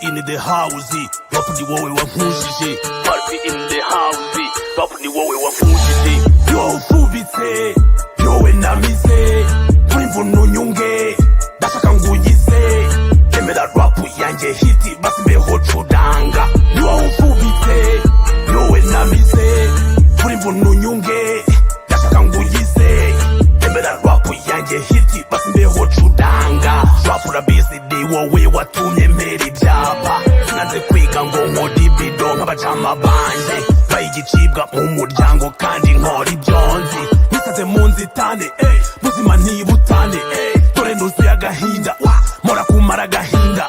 In the house, rap ni wowe wankujije. Party in the house, rap ni wowe wankujije. Yo ufubitse, yowe namize kuri mvuno unyunge, ndashaka ngugize. Emera rap yanjye hit, basi mbeho cudanga. Yo ufubitse, yowe namize kuri mvuno unyunge, ndashaka ngugize. Emera rap yanjye hit, basi mbeho cudanga. Rap urabizi, ni wowe watumye mpera ibyapa. Sinanze kwiga ngo nkore ibido nk'abajama banje, bayigicibwa mu muryango kandi nkora ibyo nzi. Nisanze mu nzitane, buzima ntibutane, dore nuzuye agahinda, mpora kumara agahinda.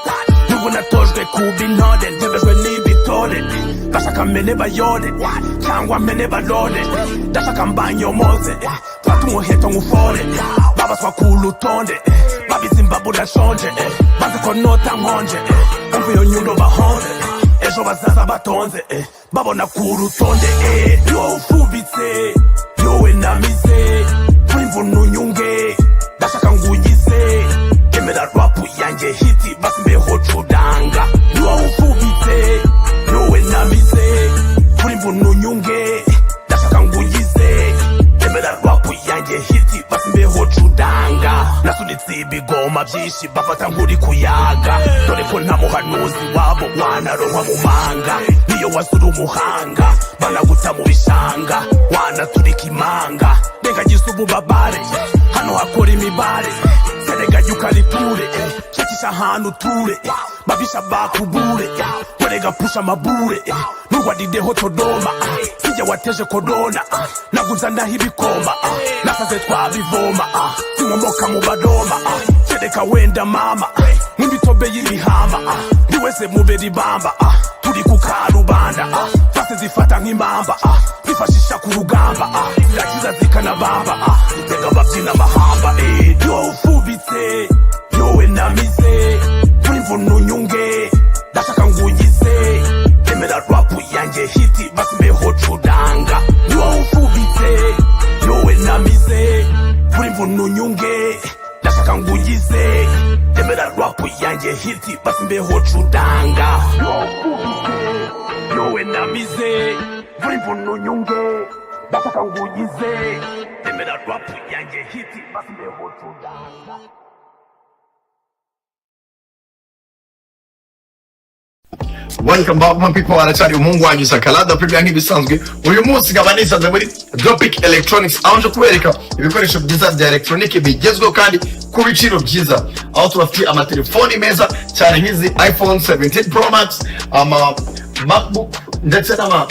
Nubwo natojwe kuba intore, ntembejwe n'ibitore. Bashaka mene bayore cyangwa mene barore, ndashaka mbanyomoze. Fata umuheto nkufore, babaswa ku rutonde, babizi imbabu ndashonje, bazi ko nota nkonje. Umva iyo nyundo bahonze, ejo bazaza batonze, babona ku rutonde. Yo ufubitse, yowe namize kuri mvuno unyunge, ndashaka ngugize. Emera rap yanjye hit, basi mbeho cudanga. Yo ufubitse, yowe namize kuri mvuno unyunge, ndashaka ngugize. Emera rap yanjye hit, basi mbeho cudanga. Nasunitse ibigoma byinshi, bafata nk'uri kuyaga, dore ko nta muhanuzi wabo wanaronkwa mu manga. Niyo wazura umuhanga, banaguta mu bishanga, wanaturika imanga. Rengagiza ububabare, hano hakora imibare. Serega ukariture, shakisha ahantu uture, babisha bakubure, dore gapusha amabure. Nurwadideho todoma, sijya wateje korona, naguza naho ibikoma, nasaze twabivoma, sinkomoka mu Baroma. Kereka wenda mama nk'imitobe y'imihamba, ndi wese mubera ibamba, turi ku karubanda. Zose zifata nk'impamba, zifashisha ku rugamba, zirakiza zikanabamba, zitega ababyina amahamba. Yo ufubitse, yowe namize kuri mvuno unyunge, ndashaka ngugize. Emera rap yanjye hit, basi mbeho cudanga. Yo ufubitse, yowe namize kuri mvuno unyunge, ndashaka ngugize. Emera rap yanjye hit, basi mbeho cudanga. Yo ufubitse, yowe namize kuri mvuno unyunge, ndashaka ngugize. Emera rap yanjye hit, basi mbeho cudanga. Welcome back, my people. Aracyari umuhungu wanyu Sakalada Premier nk'ibisanzwe. Uyu munsi nkaba nisanze muri Dopic Electronics, aho nje kubereka ibikoresho byiza bya electronic bigezweho kandi ku biciro byiza, aho tubafitiye amatelefoni meza cyane nk'izi iPhone 17 Pro Max, ama MacBook ndetse n'ama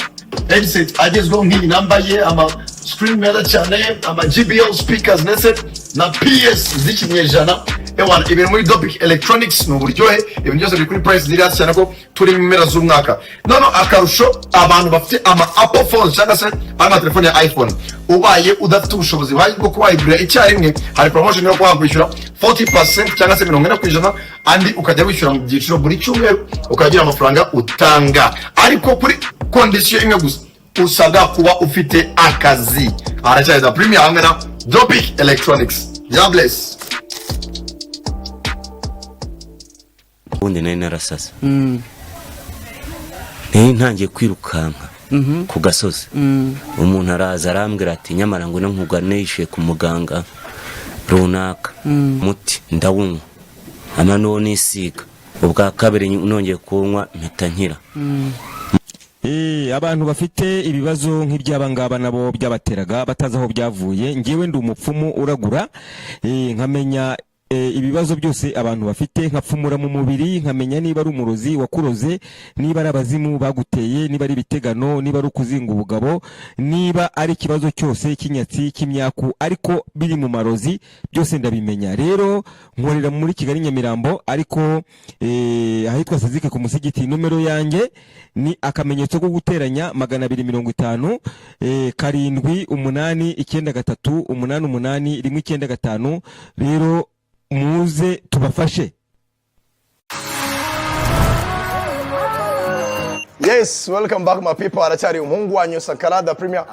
headset agezweho nk'iyi nambaye, ama screen meza cyane, ama JBL speakers ndetse na PS z'ikinyejana. Ewana, ibintu muri Dopic Electronics ni uburyohe. Ibintu byose biri kuri price ziri hasi cyane ko turi mu mpera z'umwaka. Noneho akarusho, abantu bafite ama Apple phones cyangwa se amatelefone ya iPhone, ubaye udafite ubushobozi buhagije bwo kuba wayigurira icyarimwe, hari promotion yo kuba wakwishyura 40% cyangwa se 40%, andi ukajya wishyura mu byiciro buri cyumweru, ukagira amafaranga utanga, ariko kuri condition imwe gusa: usabwa kuba ufite akazi. Haracyari za Premier hamwe na Dopic Electronics. God bless. Ubundi nari narasase, nari ntangiye kwirukanka ku gasozi, umuntu araza arambwira ati: "Nyamara ngo nkugane yishyuye ku muganga runaka." Muti ndawunywa, ama n'uwo nisiga. Ubwa kabiri nongeye kuwunywa, mpita nkira. Abantu bafite ibibazo nk'iby'aba ngaba nabo byabateraga batazi aho byavuye, ngewe ndi umupfumu uragura, nkamenya ibibazo byose abantu bafite, nkapfumura mu mubiri, nkamenya niba ari umurozi wakuroze, niba ari abazimu baguteye, niba ari ibitegano, niba ari ukuzinga ubugabo, niba ari ikibazo cyose cy'inyatsi, cy'imyaku, ariko biri mu marozi, byose ndabimenya. Rero nkorera muri Kigali, Nyamirambo, ariko ahitwa Sazike ku musigiti. Nomero yanjye ni akamenyetso ko guteranya 250 7 8 9 3 8 8 1 9 5. Rero muze tubafashe. Yes, welcome back, my people. Aracyari umuhungu wanyu Sakarada Premier.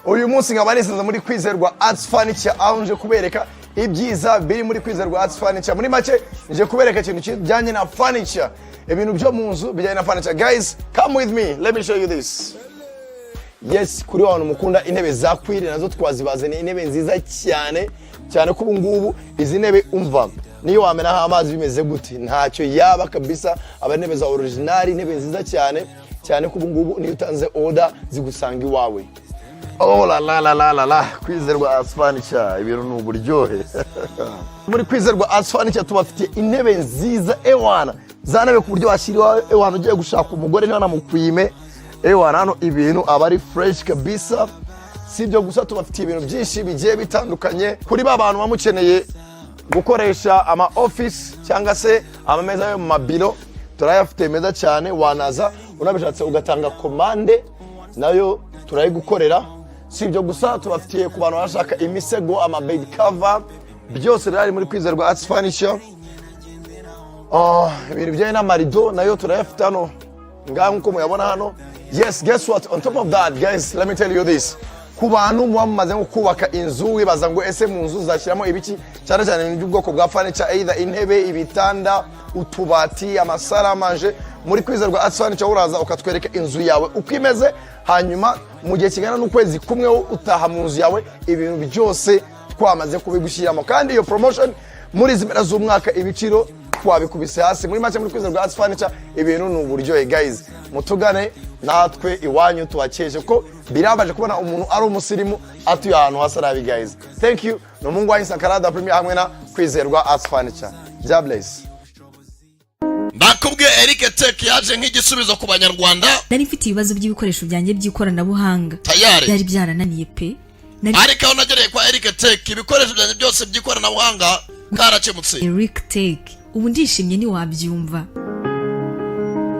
Uyu munsi nkaba nisanze muri Kwizerwa Arts Furniture, aho nje kubereka ibyiza biri muri Kwizerwa Arts Furniture. Muri make, nje kubereka ikintu kijyanye na furniture. Ibintu byo mu nzu bijyanye na furniture. Guys, come with me, let me show you this. Yes, kuri wa bantu mukunda intebe za cuir, nazo twazibazaniye, intebe nziza cyane cyane, ko ubu ngubu izi ntebe, umva, niyo wamenaho amazi bimeze gute ntacyo yaba kabisa. Aba intebe za original, intebe nziza cyane cyane, ko ubu ngubu niyo utanze order zigusanga iwawe. Oh la la la la la la! Kwizerwa Arts Furniture, ibintu ni uburyohe. Muri Kwizerwa Arts Furniture tubafitiye intebe nziza, ewana, za ntebe ku buryo washyira iwawe, ewana, ugiye gushaka umugore ntibanamukwime. Ewana, hano ibintu aba ari fresh kabisa. Si ibyo gusa, tubafitiye ibintu byinshi bigiye bitandukanye kuri ba bantu bamukeneye gukoresha ama office cyangwa se amameza yo mu mabiro, turayafite meza cyane. Wanaza unabishatse ugatanga komande, nayo turayigukorera. Si ibyo gusa, tubafitiye ku bantu bashaka imisego, ama bed cover, byose birahari muri Kwizerwa Arts Furniture. Oh, ibintu bijyanye n'amarido nayo turayafite hano ngaha nk'uko muyabona hano. Yes, guess what? On top of that, guys, let me tell you this: ku bantu muba mumaze nko kubaka inzu, wibaza ngo ese mu nzu zashyiramo ibiki, cyane cyane ibintu by'ubwoko bwa furniture, either intebe, ibitanda, utubati, ama salle à manger, muri Kwizerwa Arts Furniture uraza ukatwereka inzu yawe uko imeze, hanyuma mu gihe kingana n'ukwezi kumwe wo utaha mu nzu yawe ibintu byose twamaze kubigushyiramo. Kandi iyo promotion muri izi mpera z'umwaka, ibiciro twabikubise hasi. Muri make, muri Kwizerwa Arts Furniture ibintu ni uburyohe. Guys, mutugane natwe iwanyu tubakeje, ko birabaje kubona umuntu ari umusirimu atuye ahantu hasa nabi. Guys, thank you. Ni umuhungu wanyu Sakarada Premier hamwe na Kwizerwa Arts Furniture. God bless. Ndakubwiye, Eric Tech yaje nk'igisubizo ku Banyarwanda. Nari mfite ibibazo by'ibikoresho byanjye by'ikoranabuhanga. Tayari. Byari byarananiye pe. Nari Ariko aho nagereye kwa Eric Tech, ibikoresho byanjye byose by'ikoranabuhanga karakemutse. Eric Tech, ubu ndishimye ntiwabyumva.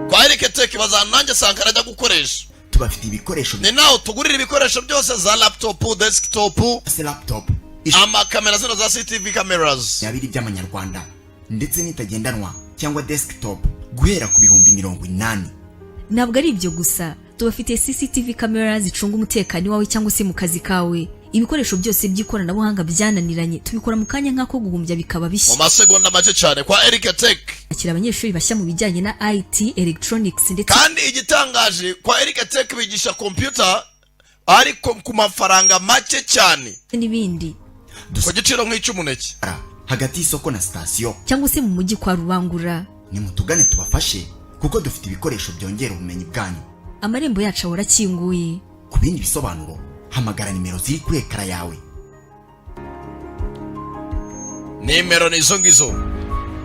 Kwa Eric Tech bazana nanjye Sankara ajya gukoresha. Tubafite ibikoresho. Ni naho tugurira ibikoresho byose, za laptop, desktop, se laptop amakamera zino za CCTV cameras. 20 by'amanyarwanda, ndetse n'itagendanwa cyangwa desktop guhera ku 80,000. Ntabwo ari ibyo gusa, tubafitiye CCTV camera zicunga umutekano iwawe cyangwa se mu kazi kawe. Ibikoresho byose by'ikoranabuhanga byananiranye tubikora mu kanya nk'ako guhumbya bikaba mu bishya. masegonda make cyane kwa Eric Tech. Akira abanyeshuri bashya mu bijyanye na IT, electronics ndetse Kandi igitangaje, kwa Eric Tech bigisha computer ariko ku mafaranga make cyane, n'ibindi. ku giciro nk'icy'umuneke. Hagati y'isoko na sitasiyo. Cyangwa se mu mujyi kwa Rubangura. Nimutugane tubafashe, kuko dufite ibikoresho byongera ubumenyi bwanyu. Amarembo yacu ahora akinguye. Ku bindi bisobanuro, hamagara nimero ziri kuri ekara yawe. Nimero ni izo ngizo: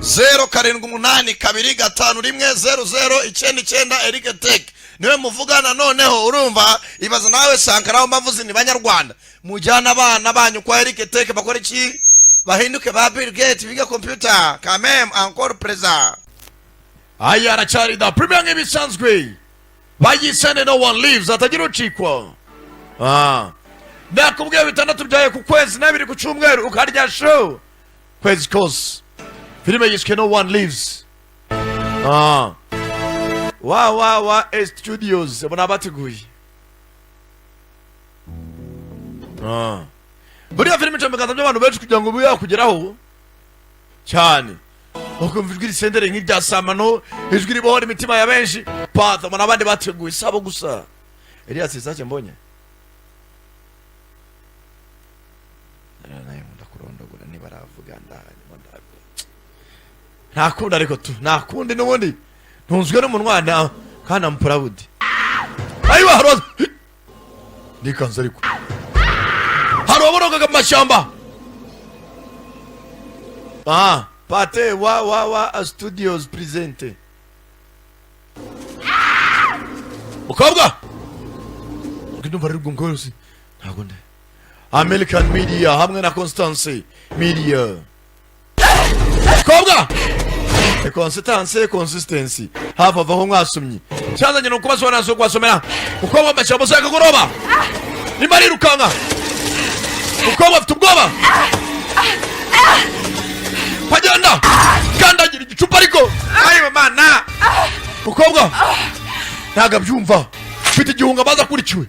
0782510099. Eric Tech niwe muvugana. Noneho urumva, ibaza nawe Sankara, aho mbavuze ni Banyarwanda, mujyana abana banyu kwa Eric Tech, bakora iki? Bahinduke ba Bill Gates, biga computer kamem encore présent. Aya aracyari da Premier nk'ibisanzwe, bayisane No One Lives, atagira ucikwa. Ah, nakubwiye, 6 byaye ku kwezi n'abiri ku cyumweru, ukarya show kwezi kose. Filime yiswe No One Lives. Ah, wa wa wa Studios abo nabateguye. Ah, buriya filime ica mu biganza by'abantu benshi kugira ngo ube yakugeraho cyane, ukumva ijwi risendere nk'irya Samano, ijwi ribohora imitima ya benshi. Patha n'abandi bateguye sabo gusa. Elias Isake mbonye nawe nkunda kurondogora, niba aravuga ndahanyuma nta kundi, ariko tu nta kundi n'ubundi ntunzwe n'umunwa kandi am proud. Ayiwa, hari nikanze, ariko hari uwabonogaga mu mashyamba. Ah, Pate wa wa wa Studios presente. Mukobwa, ndumva ari rwose ntabwo nde American Media hamwe na Constance Media. Mukobwa, Constance, consistency hafi avaho mwasomye cyazanye ni ukubasobanurira, si ukubasomera. Mukobwa mu mashyamba akagoroba nimba arirukanka, mukobwa afite ubwoba, agenda kandagira igicupa, ariko ayiwe mana, mukobwa ntabwo abyumva, ufite igihunga amaze akurikiwe.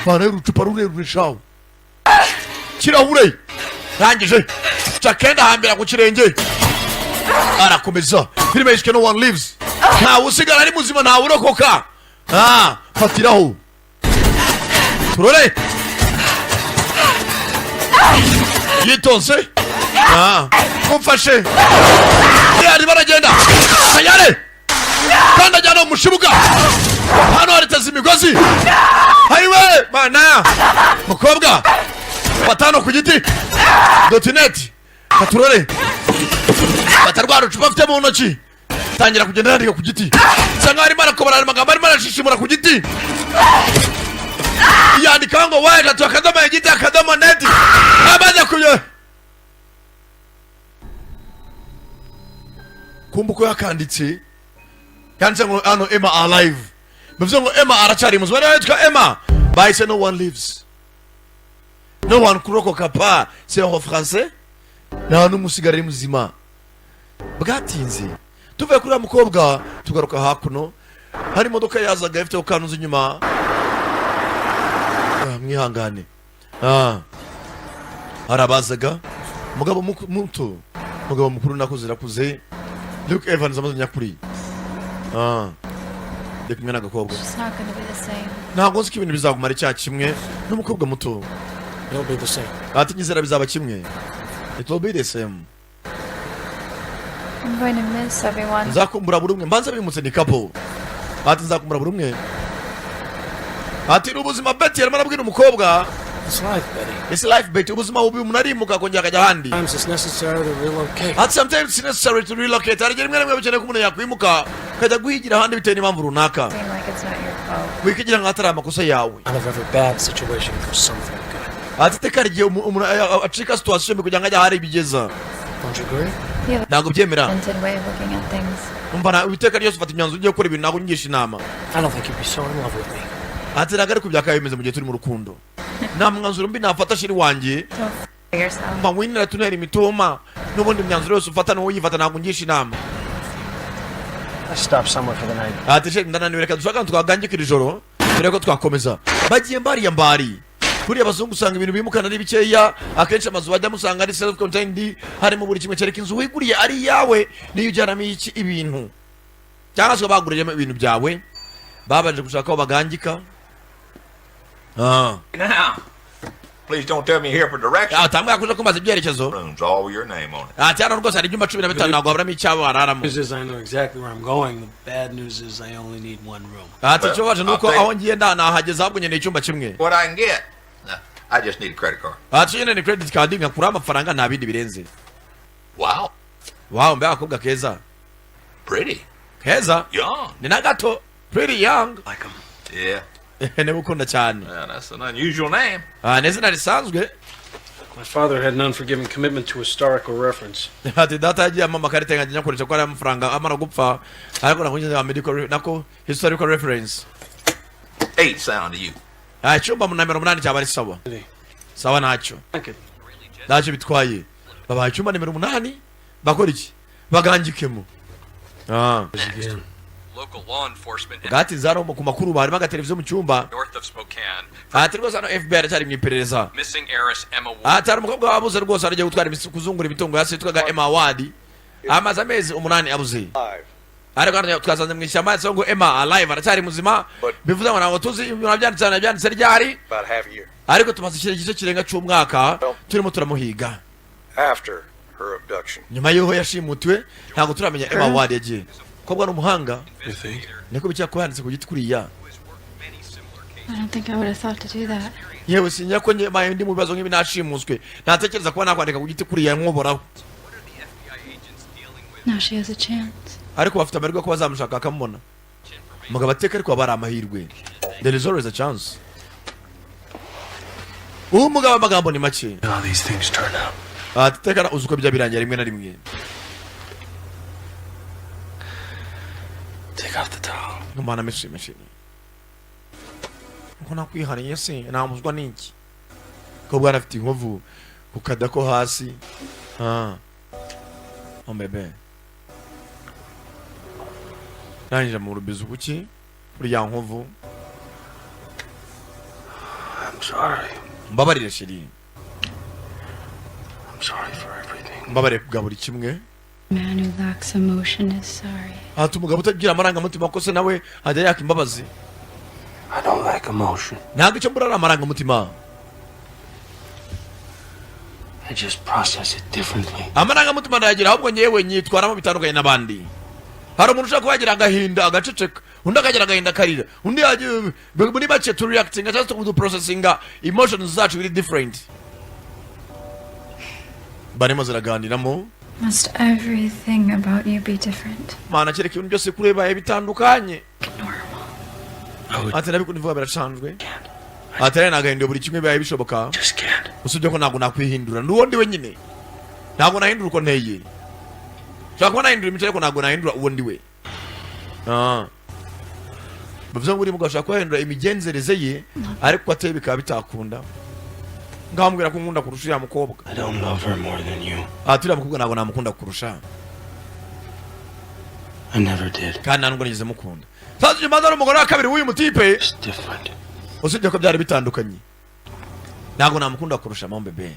Mana, urucupa rurerure shawo, kirahure rangije cakenda hambira ku kirenge, arakomeza. Filime yiswe No One Lives. Ntawe usigara ari muzima, ntawe urokoka. Ah, fatiraho turore yitonze. Ah, mumfashe. Yari baragenda tayare kandi ajyana mu mushibuka. Hano hariteze imigozi. Hayiwe mana, mukobwa, fata hano ku giti dotineti katurore. Fata rwa rucupa afite mu ntoki, tangira kugenda yandika ku giti. Bisa nkaho arimo arakobora amagambo, arimo arashishimura ku giti, yandikaho ngo w3.igiti.net. Amaze kubyo kumva uko yakanditse, yanditse ngo hano "Emma alive", bivuze ngo Emma aracyari muzima. Niba yitwa Emma, bahise "No one lives, no one kurokoka pa", c'est en français, nta n'umusigara ari muzima. Bwatinze tuvuye kuri uriya mukobwa, tugaruka hakuno. Hari imodoka yazaga ifite kanuzi inyuma. Ah, mwihangane. Ah. Hari abazaga, umugabo muto, umugabo mukuru nakuze rakuze, Luke Evans amaze nyakuri. Ah. Ndi kumwe n'agakobwa. It's not gonna be the same. Ntabwo nzi ko ibintu bizagumara icyaha kimwe n'umukobwa muto. It'll be the same. Ati nyizera bizaba kimwe, it will be the same. I'm going to miss everyone. Nzakumbura buri umwe. Mbanza bimutse ni couple. Ati nzakumbura buri umwe. Ati ni ubuzima, Betty arimo arabwira umukobwa. It's life, Betty. It's life, Betty. Ubuzima bubi, umuntu arimuka akongera akajya ahandi. Sometimes it's necessary to relocate. Ati sometimes it's necessary to relocate. Hari igihe rimwe na rimwe bikeneye ko umuntu yakwimuka akajya guhigira ahandi bitewe n'impamvu runaka. Seem like it's not your fault. Wikigira nkaho atari amakosa yawe. Out of every bad situation comes something good. Ati iteka hari igihe umuntu acika situation mbi kugira ngo ajye ahari ibigeza. Don't you agree? You have Ntabwo byemera. a tinted way of looking at things. Umva, na iteka ryose ufata imyanzuro ugiye gukora ibintu, ntabwo ungisha inama. I don't think you'd be so in love with me. Ati ntabwo ariko byakabaye bimeze mu gihe turi mu rukundo. Nta mwanzuro mbi nafata, shiri wanjye. Don't f yourself. Mba winira tunera imitoma, n'ubundi imyanzuro yose ufata niwowe uyifata, ntabwo ungisha inama. Let's stop somewhere for the night. Ati sheri, ndananiwe, reka dushaka ahantu twagangikira ijoro mbere ko twakomeza. Bagiye mbariya mbari. Kuriya abazungu usanga ibintu bimukana ari bikeya. Akenshi amazu bajyamo usanga ari self contained, harimo buri kimwe, kereka inzu wiguriye ari iyawe niyo ujyanamo iki ibintu cyangwa se baguriremo ibintu byawe. Babanje gushaka aho bagangika. Ah. Now, please don't tell me you're here for directions. Ah, tambwe yakuja kumbaza ibyerekezo. Rooms all with your name on it. Ati hano rwose hari ibyumba 15, ntabwo haburamo icyabo bararamo. News is I know exactly where I'm going. The bad news is I only need one room. Ati ikibabaje ni uko aho ngiye nda nahageze, ahubwo nkeneye icyumba kimwe. What I can get. I just need a credit card. Ati nyine ni credit card nkakuraho amafaranga, nta bindi birenze. Wow, Wow, mbe agakobwa keza. Pretty. Keza. Young. Ni na gato, pretty young. Like 'em. Yeah. Niba ukunda cyane. Well, that's an unusual name. Ah, ni izina risanzwe. My father had an unforgiving commitment to historical reference. Ati data yagiye ampa amakarita nkajya nyakoresha ko ari amafaranga amara gupfa, ariko nakunze medical nako historical reference. Eight sound to you? Ah, icyumba mu nomero 8 cyaba ari sawa sawa, ntacyo. Like it. Ntacyo bitwaye. Babaye icyumba nimero 8, bakora iki? Bagangikemo. Ah. Again. Local law enforcement in Bwatinze hano ku makuru harimo agateleviziyo mu cyumba. north of Spokane. Ati rwose hano FBI aracyari mu iperereza. Missing heiress Emma Ward. Ati hari umukobwa wabuze rwose, aragiye gutwara kuzungura imitungo ya se yitwaga Emma Ward, amaze amezi 8 abuze, ariko hano twasanze mu ishyamba yanditseho ngo "Emma alive", aracyari muzima. Bivuze ngo ntabwo tuzi ibintu byanditse hano byanditse ryari, About half a year ariko tumaze igice kirenga cy'umwaka turimo turamuhiga. After her abduction. Nyuma y'aho yashimutiwe, ntabwo turamenya Emma Ward yagiye. Kobwa ni umuhanga. You think? Niko bikira kuba yanditse ku giti kuriya. I don't think I would have thought to do that. Yewe, sinya ko njye ndi mu bibazo nk'ibi nashimuswe, ntatekereza kuba nakwandika ku giti kuriya nkoboraho. Now she has a chance. Ariko bafite amahirwe ko bazamushaka bakamubona. Umugabo ateka, ariko haba hari amahirwe, there is always a chance. Uwo mugabo amagambo ni make. How these things turn out. Ati teka uzi uko bijya birangira rimwe na rimwe. Take off the towel. Nkumana meshimeshini nko nakwihariye se namuzwa n'iki ko bwana afite inkovu ku kada ko hasi. Ah, oh bebe, ndangije mu rubizo kuki kuri ya nkovu. I'm sorry. Mbabarire, chérie. I'm sorry for everything. Mbabarire kubwa buri kimwe. Man who lacks emotion is sorry. Ati umugabo utagira amarangamutima ko se nawe ajya yaka imbabazi? I don't like emotion. Ntabwo icyo mbura ari amarangamutima. I just process it differently. Amarangamutima ndayagira, ahubwo nyewe nyitwaramo bitandukanye n'abandi. Hari umuntu ushobora kuba yagira agahinda agaceceka, undi akagira agahinda akarira, undi muri make tureactinga cyangwa se duprocessinga emotions zacu biri different. Barimo ziraganiramo. Must everything about you be different? Mana, kereka ibintu byose kureba bitandukanye. Ati nabikunda ivuga biracanzwe. Ati rero nagahindura buri kimwe bibaye bishoboka, usibye ko ntabwo nakwihindura, n'uwo ndi we nyine. Ntabwo nahindura uko nteye. Nshobora kuba nahindura imico, ariko ntabwo nahindura uwo ndi we. Bivuze ngo uri mugabo ashobora kuba yahindura imigenzereze ye, ariko uko ateye bikaba bitakunda. Ngambwira ko nkunda kurusha uriya mukobwa. I don't love her more than you. Ati uriya mukobwa ntabwo namukunda kurusha. I never did. Kandi nta nubwo nigeze mukunda. Sasa uyu ari umugore wa kabiri w'uyu mutipe, Different. usibye ko byari bitandukanye. Ntabwo namukunda kurusha mo bebe.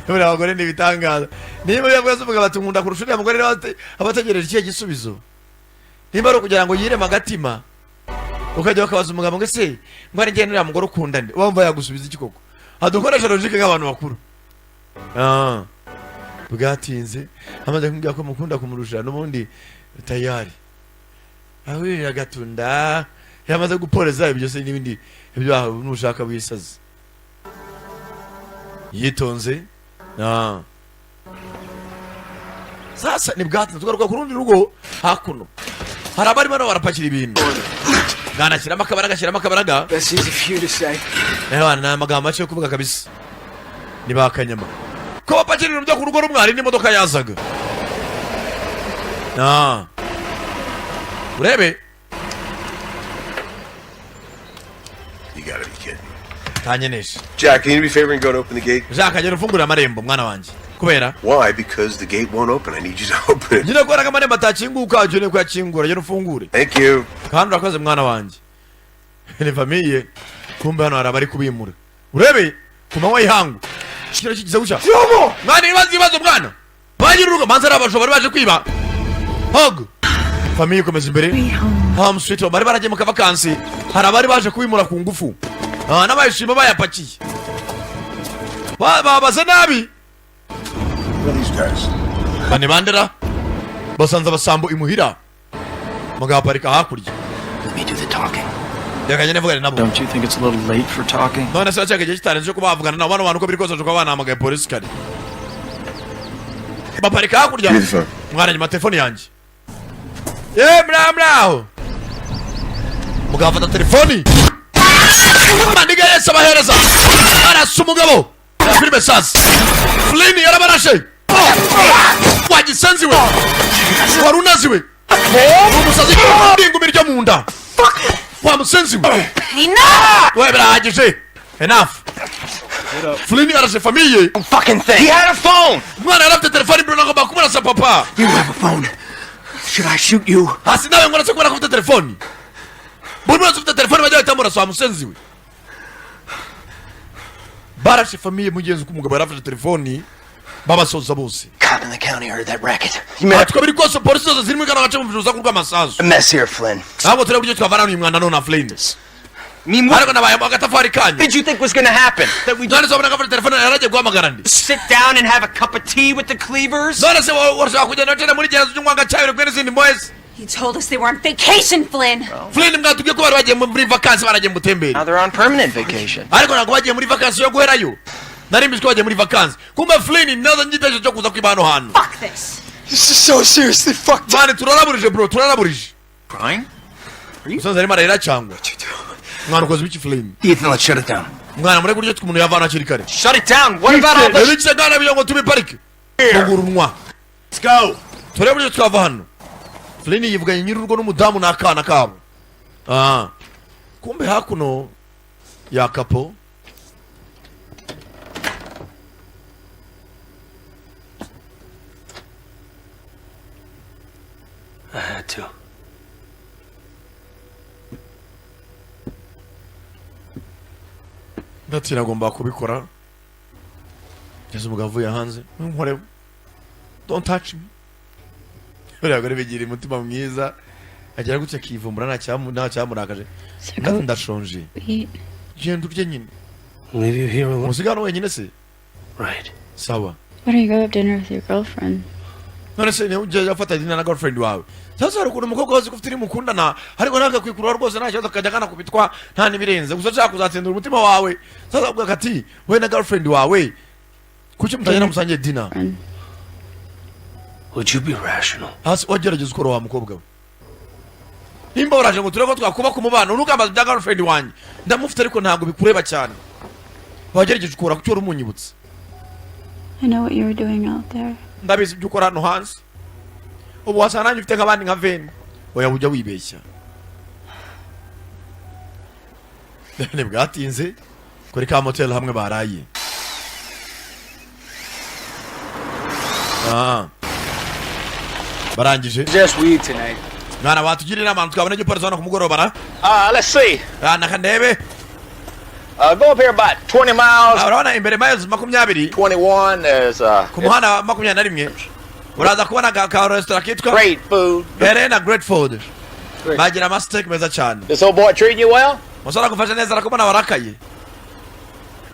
Buriya abagore ni ibitangaza. Niba yavuze umugabo ati nkunda kurusha uriya mugore, nawe aba ategereje ikihe gisubizo? Niba ari ukugira ngo yireme agatima, ukajya bakabaza umugabo ngo ese ngo ari njye n'uriya mugore ukunda nde, wumva yagusubiza iki koko? Hadukoresha logique nk'abantu bakuru. Bwatinze amaze kumbwira ko mukunda kumurusha n'ubundi tayari ahurira agatunda yamaze guporeza ibyo se n'ibindi ibyo nushaka wisaze yitonze. Sasa ni bwatinze, tugaruka ku rundi rugo hakuno. Hari abarimo nabo barapakira ibintu. Bwana, shyiramo akabaraga, shyiramo akabaraga. That's easy for you to say. Ewa, ni amagambo make yo kuvuga kabisa. Ni ba kanyama ko bapakira ibintu byo ku rugo rumwe, hari n'imodoka yazaga. Urebe. You gotta be kidding me. Tanyenesha. Jack, can you do me a favor and go and open the gate? Jacques, agenda ufungurira amarembo, mwana wanjye. Kubera? Why? Because the gate won't open. I need you to open it. Nyine kubera ko amarembo atakinguka, ukeneye kuyakingura. Genda ufungure. Thank you. Kandi urakoze, mwana wanjye. Ni famille. Kumbe hano hari abari kubimura. Urebe ku manywa y'ihangu kino kigize gutya. Mwana, ibibazo, ibibazo, mwana. Ba nyir'urugo manza ari abajura bari baje kwiba. Hog famille ikomeza imbere. Home sweet home. Bari baragiye mu kavakansi, hari abari baje kubimura ku ngufu. N'abayishima bayapakiye. Babaze nabi. Bane bandera basanze abasambo imuhira, mugabo aparika hakurya. Let me do the talking. Reka njye nivugane nabo. Don't you think it's a little late for talking? None se cyaka igihe kitarenze cyo kuba bavugana nabo bano bantu? Uko biri kose kuba banahamagaye polisi kare. Baparika hakurya. Give me the phone. Mwana, nyuma telefone yanjye ye muraho muraho. Mugabo afata telefoni, maniga yese abahereza, arasa umugabo. Filime sasa, Flynn yarabarashe. Wagisenzi we, wari unazi we umusazi ingumi ryo mu nda. Wa musenzi we we, birahagije, enough. Flynn arashe famille. Fucking thing. He had a phone. Umwana yari afite telefoni, bro. Nagomba kumurasa, papa. You have a phone. Should I shoot you? Hasi nawe ngo uretse kubera ko ufite telefoni, buri wese ufite telefoni bajya bahita bamurasa. Wa musenzi we, barashe famille mugenzi uko umugabo yari afashe telefoni, babasoza bose. Cop in the county heard that racket. You made Ati ko biri kose polisi zose ziri muri kano gace mu urusaku rw'amasasu. a mess here, Flynn. Ntabwo tureba uburyo twavana uyu mwana none, Flynn, ariko nabaye mu agatafari kanyu. Did you think was gonna happen? That we None se wabonaga afite telefone yaragiye guhamagara ndi? sit down and have a cup of tea with the Cleavers? None se urashaka kugenda wicara muri gereza unywa agacyayi uri kumwe n'izindi mbohezi? You told us they were on vacation, Flynn. Flynn, mwatubwiye ko bari bagiye muri vakansi, baragiye mu butembere. Now they're on permanent vacation. Ariko ntabwo bagiye muri vakansi yo guherayo. Nari mbizi ko bagiye muri vakansi. Kumbe Flynn nazo ngitekerezo cyo kuza kwiba hano hantu. Fuck this. This is so seriously fucked. Mani, turaraburije bro, turaraburije. Crying? Umusaza arimo ararira cyangwa? Mwana, ukoze ibiki, Flynn? Ethan, let's shut it down. Mwana, mureke uburyo umuntu yavana hakiri kare. Shut it down. What about all the Ibiki mwana byo ngo tube parike fungura umunwa. Let's go. Turebe uburyo twava hano. Flynn yivuganye nyir'urugo n'umudamu n'akana kabo. Kumbe hakuno ya kapo. I had to. Ndati nagomba kubikora. Ngeze umugabo avuye hanze, ntunkore, don't touch me. Buriya abagore bigira umutima mwiza, agera gutya akivumbura, nta cyamurakaje. Ndati ndashonje. Eat. Genda urye nyine. Leave you here alone. Umusigano wenyine se? Right. Sawa. Why don't you go have dinner with your girlfriend? None se niba ujya afata dinner na girlfriend wawe? Sasa hari ukuntu umukobwa wazi ko ufite mukundana, ariko nawe akakwikurura rwose, nta kibazo, akajya kanakubitwa nta n'ibirenze, gusa ashaka kuzatsindira umutima wawe. Sasa avuga ati we na girlfriend wawe kuki mutagenda musangiye dinner? Would you be rational? Hasi wagerageza ukora wa mukobwa we, nimba waraje ngo turebe ko twakubaka umubano, ntukambaze ibya girlfriend wanjye. Ndamufite ariko ntabwo bikureba cyane. Wagerageje ukora kuki wari umunyibutse? I know what you were doing out there. Ndabizi ibyo ukora hano hanze. Ubu wasanga nanjye ufite nk'abandi nka veni. Oya, ujya wibeshya. Ntibwatinze kuri ka motel hamwe baraye. Ah. Barangije. Just weed tonight. Mwana, watugira inama twabona igipolisi hano ku mugoroba ra? Let's see. Ah, nakandebe. Go up here about 20 miles. Ah, urabona imbere miles 20. 21, there's Ku muhanda wa 21 uraza kubona ka resitora kitwa Great Food. Helena Great Food. Great. Bagira amasteak meza cyane. This old boy treating you well? Musore agufashe neza, arakubona warakaye.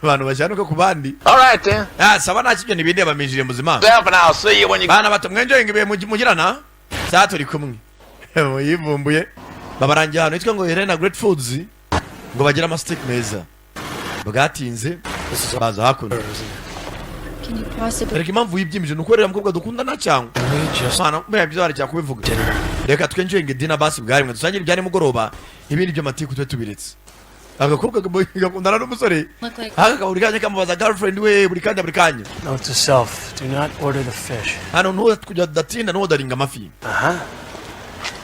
Abantu bashyanuka ku bandi. All right then. Ah, saba nta kibyo nibindi yabamijije muzima. Self and I'll see you when you Bana bato, mwenjoyinga ibihe mugirana. Saa turi kumwe. Yivumbuye. Babarangiye ahantu hitwa ngo Helena Great Foods ngo bagire amasteak meza. Bwatinze baza hakuno. Can you possibly Reka, impamvu wibyimije ni ukorera mukobwa dukundana cyangwa mwana mbega byiza warekera kubivuga. Reka twenjoyinge dinner basi bwarimwe, dusangire ibya nimugoroba, ibindi by'amatiku tube tubiretse. Agakobwa gakundana n'umusore look like aka buri kanya kamubaza girlfriend we, buri kanya buri kanya. Note to self, do not order the fish. Hano ntuza kudatinda ntudaringa amafi. Uh-huh.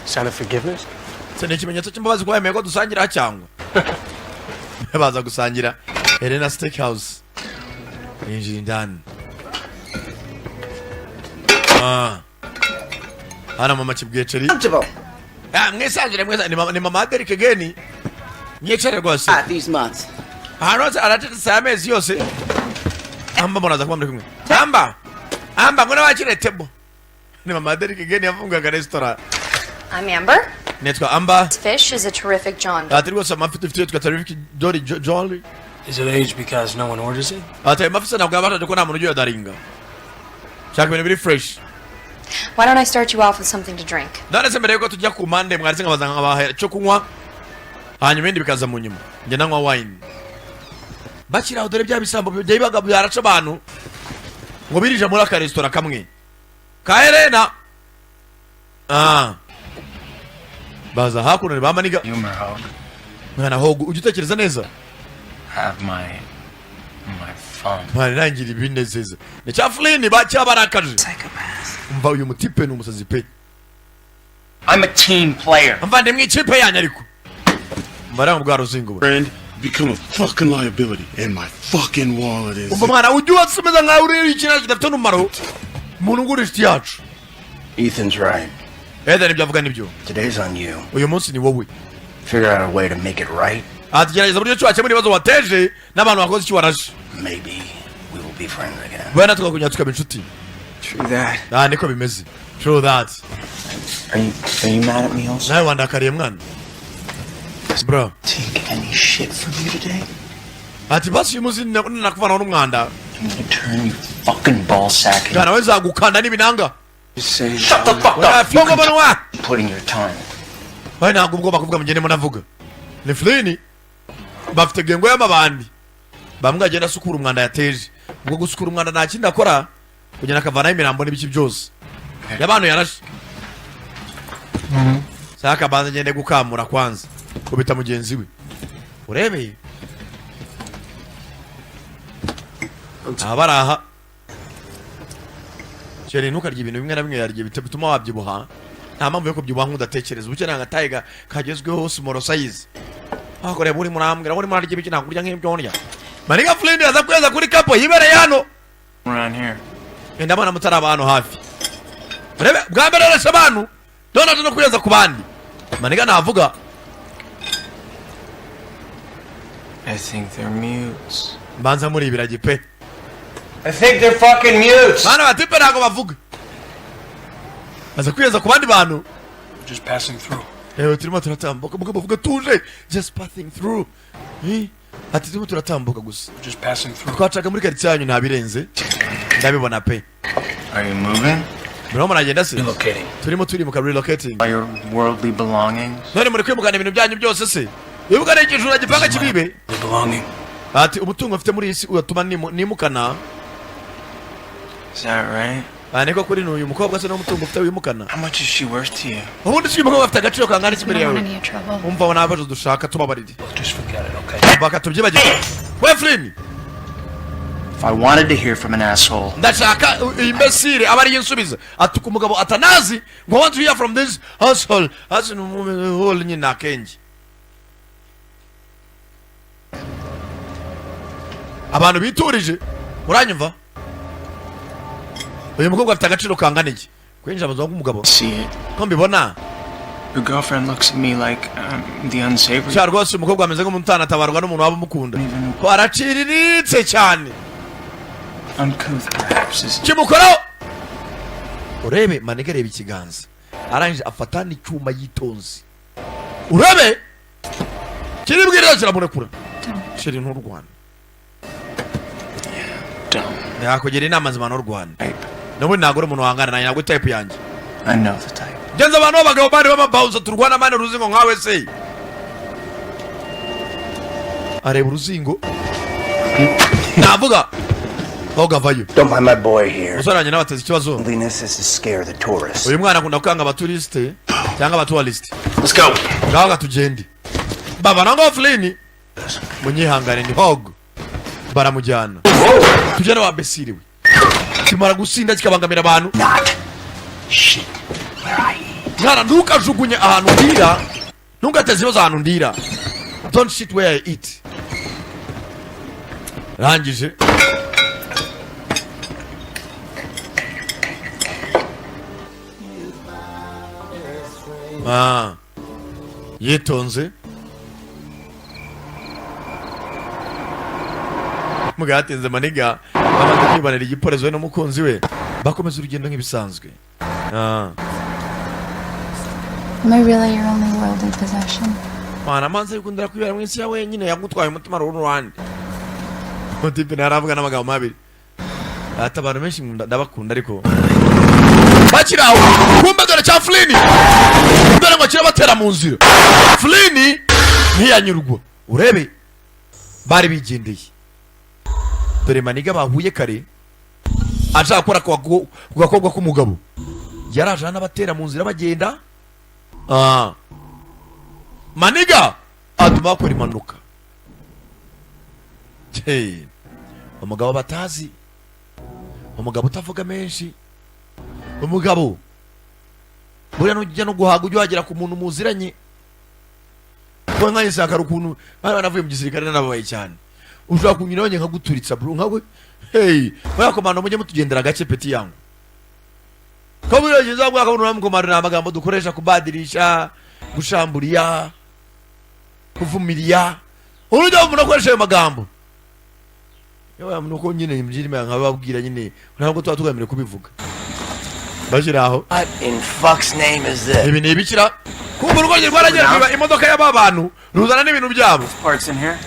Sign of forgiveness? Se ni ikimenyetso cy'imbabazi kuba yemeye ko dusangira cyangwa baza gusangira Helena Steak House. Yinjira indani. Ah. Hano mama kibweceri. Ah, mwisanzure mwisanzure. Ni mama Derek Geni. Mwicare rwose. These months. Ahantu hose aracecetse aya mezi yose. Amba muraza kuba muri kumwe. Amba amba ngo n'abakire table. Ni mama Derek Geni yafungaga restaurant. I'm Amber. Nitwa Amba. This fish is a terrific John. Ati rwose amafi dufite yitwa terrific Jolly Jolly. Is it aged because no one orders it? Ati ayo mafi se ntabwo yabashaje ko nta muntu ugiye? Shaka ibintu biri fresh. Why don't I start you off with something to drink? None se mbere yuko tujya ku mpande, mwaretse nkabaza nkabaha icyo kunywa, hanyuma ibindi bikaza mu nyuma? Njye nanywa wine. Bakiri aho, dore bya bisambo bibaga byaraca abantu ngo birije muri aka resitora kamwe ka Helena. Ah, baza hakuno ni ba maniga. Mwana hogo, ujya utekereza neza. Have my phone. Mwana, nangira ibinezeza ni cya Flynn bacyabarakaje. Umva, uyu mutipe ni umusazi pe. I'm a team player. Mva mu ikipe yanyu, ariko mbara mu bwa ruzingo bwe. Friend, become a fucking liability, and my fucking wallet is. Umva mwana, ujya ubatse nkaho uri ikintu kidafite n'umumaro, umuntu ngura inshuti yacu. Ethan's right. Ethan ibyo avuga nibyo. Today's on you. Uyu munsi ni wowe. Figure out a way to make it right. Ati gerageza uburyo ki wakemura ibibazo wateje n'abantu bakoze icyo warashe. Maybe we will be friends again. Wenda tukakongera tukaba inshuti. True that. Ah, niko bimeze, true that. Are you mad at me also? Nawe wandakariye mwana, bro? Take any shit from you today? Ati basi uyu munsi nakuvanaho n'umwanda. I'm gonna turn your fucking ball sack Mwana we, nzagukanda n'ibinanga. Say, shut the fuck Oya, up. funga umunwa. Putting your time. Oya, ntabwo ubwoba kuvuga mugende munavuga. Ni Flynn bafite gengo y'amabandi bamwe agenda asukura umwanda yateje. Ubwo gusukura umwanda nta kindi akora, kugenda akavanaho imirambo n'ibiki byose y'abantu yarashe. Saka banza agende gukamura kwanza kubita mugenzi we urebe aha bari aha. Chéri, ntukarye ibintu bimwe na bimwe yarya bituma wabyibuha. Nta mpamvu yo kubyibuha nk'udatekereza. Ubukeneye agataye kagezweho, small size. Aho urimo urambwira urimo urarya ibiki? Ntabwo urya nk'ibyo ndya. Maniga Flynn aza kweza kuri kapo yibereye hano. Around here. Ndabona mutari abantu hafi. Urebe bwa mbere arashe abantu, none aje no kweza ku bandi. Maniga navuga. I think they're mutes. Mbanza muri ibiragi pe. I think they're fucking mutes. Bana batipe ntabwo bavuga. Aza kwiyeza ku bandi bantu. Just passing through. Yewe, turimo turatambuka. Umugabo avuga tuje, just passing through. Eh? Ati turimo turatambuka gusa. Just passing through. Twacaga muri karitsiye yanyu, ntabirenze, ndabibona pe. Are you moving? Murimo muragenda se? Relocating. Turimo turimuka, relocating. All your worldly belongings? None muri kwimukana ibintu byanyu byose se? Wibuka ni ikijura gipanga kibibe. Belonging. Ati umutungo mfite muri iyi si uratuma nimukana. Is that right? Ah, niko kuri n'uyu mukobwa se n'umutungo ufite wimukana? How much is she worth to you? Ubundi si uyu mukobwa afite agaciro kangana iki imbere We don't yawe? want any trouble. Umva, nta bibazo dushaka, tubabarire. Just forget it, okay? Baka tubyibagirwe we, Flynn. If I wanted to hear from an asshole, Ndashaka iyi mbesire aba ariyo nsubiza atuka umugabo atanazi ngo want to hear from this asshole. Hasi ni hole nyine akenge abantu biturije, muranyumva? Uyu mukobwa afite agaciro kangana iki kwinjira mu buzima bw'umugabo? See it. Ko mbibona? Your girlfriend looks at me like I'm the unsavory. Sha rwose umukobwa ameze nk'umuntu utanatabarwa n'umuntu waba umukunda, ko araciriritse cyane. Uncouth, perhaps, is Kimukoraho urebe manege, reba ikiganza, arangije afata n'icyuma yitonze, urebe kiribwirira kiramurekura. Sheri, nturwane, yakugira inama nzima, nturwane. N'ubundi ntabwo uri umuntu wangana nanjye, ntabwo type yanjye. I know the type. Genza abantu b'abagabo bari b'amabawuza turwana mane uruzingo nkawe se. Areba uruzingo, navuga aho avayo. Don't mind my boy here. Umusore wanjye nawe ateza ikibazo. Loneliness is to scare the tourists. Uyu mwana akunda kwanga abaturisite cyangwa abatuwalisite. Let's go. Ngaho katugende baba nango Flynn, munyihangane ni hog baramujyana. Tujyane wa besiriwe kimara gusinda kikabangamira abantu. Mwana, ntukajugunye ahantu ndira, ntugateze ibibazo ahantu ndira. Don't shit where I eat. Rangije. Ah. Yitonze mugatinze maniga bamaze kwibanira igiporezo we n'umukunzi we, bakomeza urugendo nk'ibisanzwe. Ah. Am I really your only worldly possession? Mwana manze yikundira kwibera mu isi ya wenyine, yagutwaye umutima rundi mutipe ntaravuga n'amagambo mabi. Ati abantu benshi ndabakunda ariko bakiri aho kumbe dore cya Flynn, dore ngo kirabatera mu nzira. Flynn ntiyanyurwa, urebe bari bigendeye. Dore maniga bahuye kare ashaka gukora ku gakobwa k'umugabo, yaraje n'abatera mu nzira bagenda. Ah. Maniga atuma bakora impanuka. Hey. Umugabo batazi, umugabo utavuga menshi, umugabo buriya nujya no guhaga ujya wagera ku muntu muziranye. Kuba nka Isakara ukuntu bari banavuye mu gisirikare narababaye cyane, ushobora kunyura wongeye nkaguturitsa bro nkawe. Hey, buriya komando mujye mutugendera gake peti yangu, ko buriya ugeze aho ngaho uramukomando, ni amagambo dukoresha kubadirisha, gushamburiya, kuvumilia, urujya umuntu akoresha ayo magambo. Yewe, nuko nyine mbyirima nkababwira nyine, ntabwo tuba tugamije kubivuga. Bashyira aho. What in fuck's name is this? Ibi ni ibikira kumva urugo rwaragiye rwiba imodoka y'aba bantu ruzana n'ibintu byabo. Parts in here.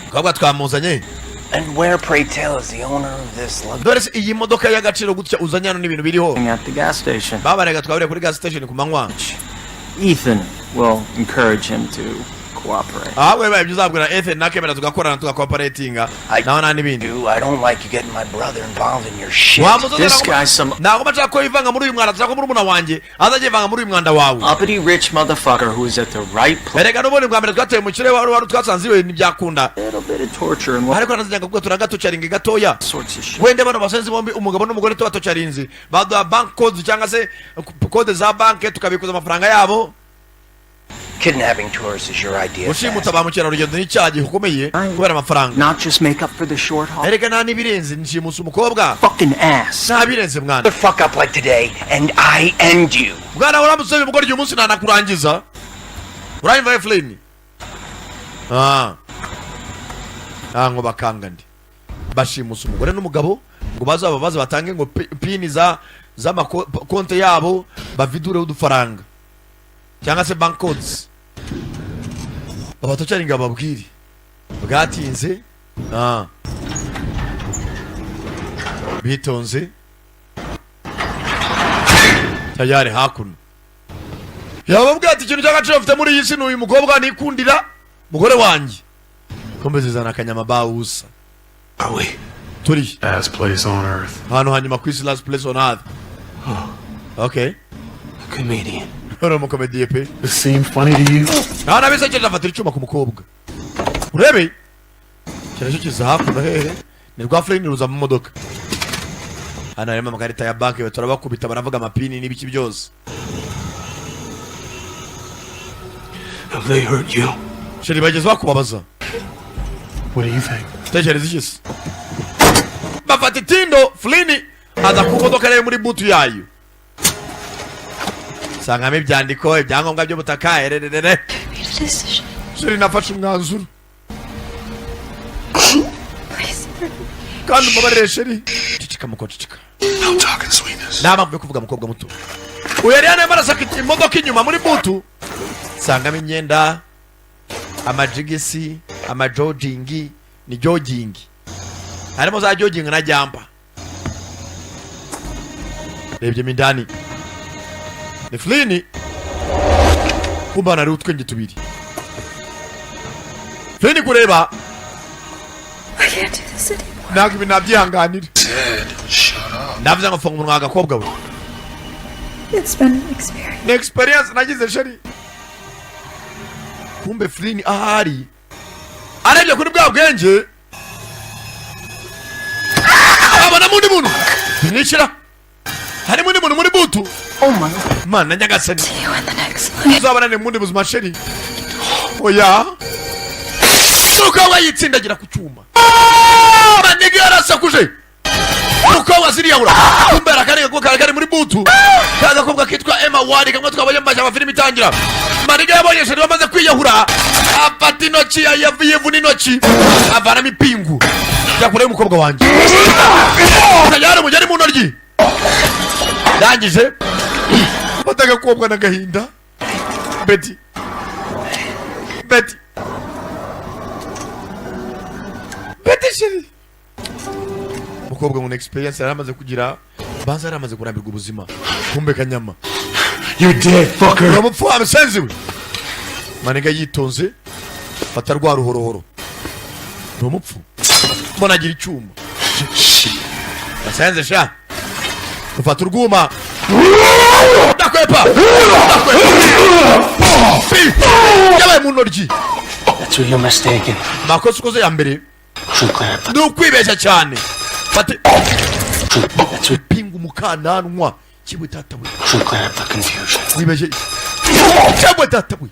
Twabwa twamuzanye. And where, pray tell, is the owner of this luxury? Dore se iyi modoka y'agaciro gutya uzanye hano n'ibintu biriho? At the gas station. Babarega twaburiye kuri gas station ku manywa. Ethan will encourage him to cooperate. Ahubwo bibaye byiza uzabwira Ethan nakemera tugakorana, tugakooperatinga naho nta n'ibindi. I don't like you getting my brother involved in your shit. This guy's some Ntabwo nshaka ko yivanga muri uyu mwanda, nshaka ko murumuna wanjye azajya yivanga muri uyu mwanda wawe. Uppity rich motherfucker who is at the right place. Erega n'ubundi bwa mbere twateye mu kirere wari twasanze iwe ntibyakunda. Little bit of torture and ariko nazinyaga kuko turagatucaringa gatoya sorts of shit. Wenda bano basenzi bombi, umugabo n'umugore, tubatocarinze baduha bank codes cyangwa se kode za banke tukabikuza amafaranga yabo. Kidnapping tourists is your idea. Gushimuta ba mukerarugendo ni icyaha gikomeye kubera amafaranga. Not just make up for the short haul. Erega nta n'ibirenze nshimusa umukobwa. Fucking ass. Nta birenze mwana. Fuck up like today, and I end you. Mwana, uramutse uyu mugore uyu munsi ntanakurangiza, uranyumva Eflin? Ah, ah, ngo bakanga ndi bashimusa umugore n'umugabo ngo bazababaze batange ngo pini za Z'amakonte yabo bavidureho udufaranga cyangwa se bank codes, babatocaringa, bababwire bwatinze. Bitonze tayari hakuno yababwira ati: "Ikintu cy'agaciro mfite muri iyi si ni uyu mukobwa nikundira, mugore wanjye." Kombe zizana akanyama bawusa. Turi Last place on earth. Ahantu hanyuma ku isi, last place on earth. Okay. Comedian. Uri umukomediye pe. This seem funny to you? Nta nabisekeje. Afatira icyuma ku mukobwa, urebe kiracyo kiza hakuno. Hehe? Ni rwa Flynn ruza mu modoka. Hano harimo amakarita ya banki, turabakubita, baravuga amapini n'ibiki byose. Have they hurt you? Chérie, bageze bakubabaza? What do you think? Tekereza iki se? Bafata itindo. Flynn aza ku modoka rero, muri boot yayo sangamo ibyandiko, ibyangombwa by'ubutaka, erererere. Made a decision. Chérie, nafashe umwanzuro. Please. Kandi umbabarire, chérie. Ceceka muko, ceceka. No talking sweetness. Nta mpamvu yo kuvuga, mukobwa muto. Uyu yari yarimo arasaka imodoka inyuma muri boot, sangamo imyenda, amajigisi, amajogingi, ni jogging, harimo za jogging na jumper. Rebyemo indani ni Flynn. Kumba hano hariho utwenge tubiri. Flynn kureba. I can't do this anymore. Ntabwo ibi nabyihanganira. Ted, shut up. Ndavuze ngo funga umunwa, agakobwa we. It's been an experience. Ni experience nagize, chérie. Kumbe Flynn ahari arebye kuri bwa bwenge, abona undi muntu binishyira, harimo undi muntu muri boot. Mana nyagasani! See you in the next life. Uzabonane mu bundi buzima, chérie. Oya, umukobwa yitsindagira ku cyuma, maniga yarasakuje, umukobwa ziriyahura. Kumbe hari akandi gakobwa kari kari muri boot, ka gakobwa kitwa Emma Ward, kamwe twabonye mu mashyamba filime itangira. Maniga yabonye chérie wamaze kwiyahura, afata intoki, yivuna intoki, avanamo ipingu, jya kure y'umukobwa wanjye. Tayari umugeri mu ntoryi, ndangije fata agakobwa n'agahinda. Betty, Betty, Betty, chérie. Umukobwa ngo ni experience yari amaze kugira, banza yari amaze kurambirwa ubuzima. Kumbe kanyama. You're dead, fucker. Uramupfu wa musenzi we. Maniga yitonze fata rwa ruhorohoro, ni umupfu mbona agira icyuma basenze sha. Ufata urwuma, ndakwepa, ndakwepa. Pi! Yabaye mu ntoryi. That's where you're mistaken. Makosa ukoze ya mbere Should clarify. ni ukwibeshya cyane. Fata That's what pinga umukananwa kiwe, tata we. Should clear up the confusion. Wibeshye cyangwa data we,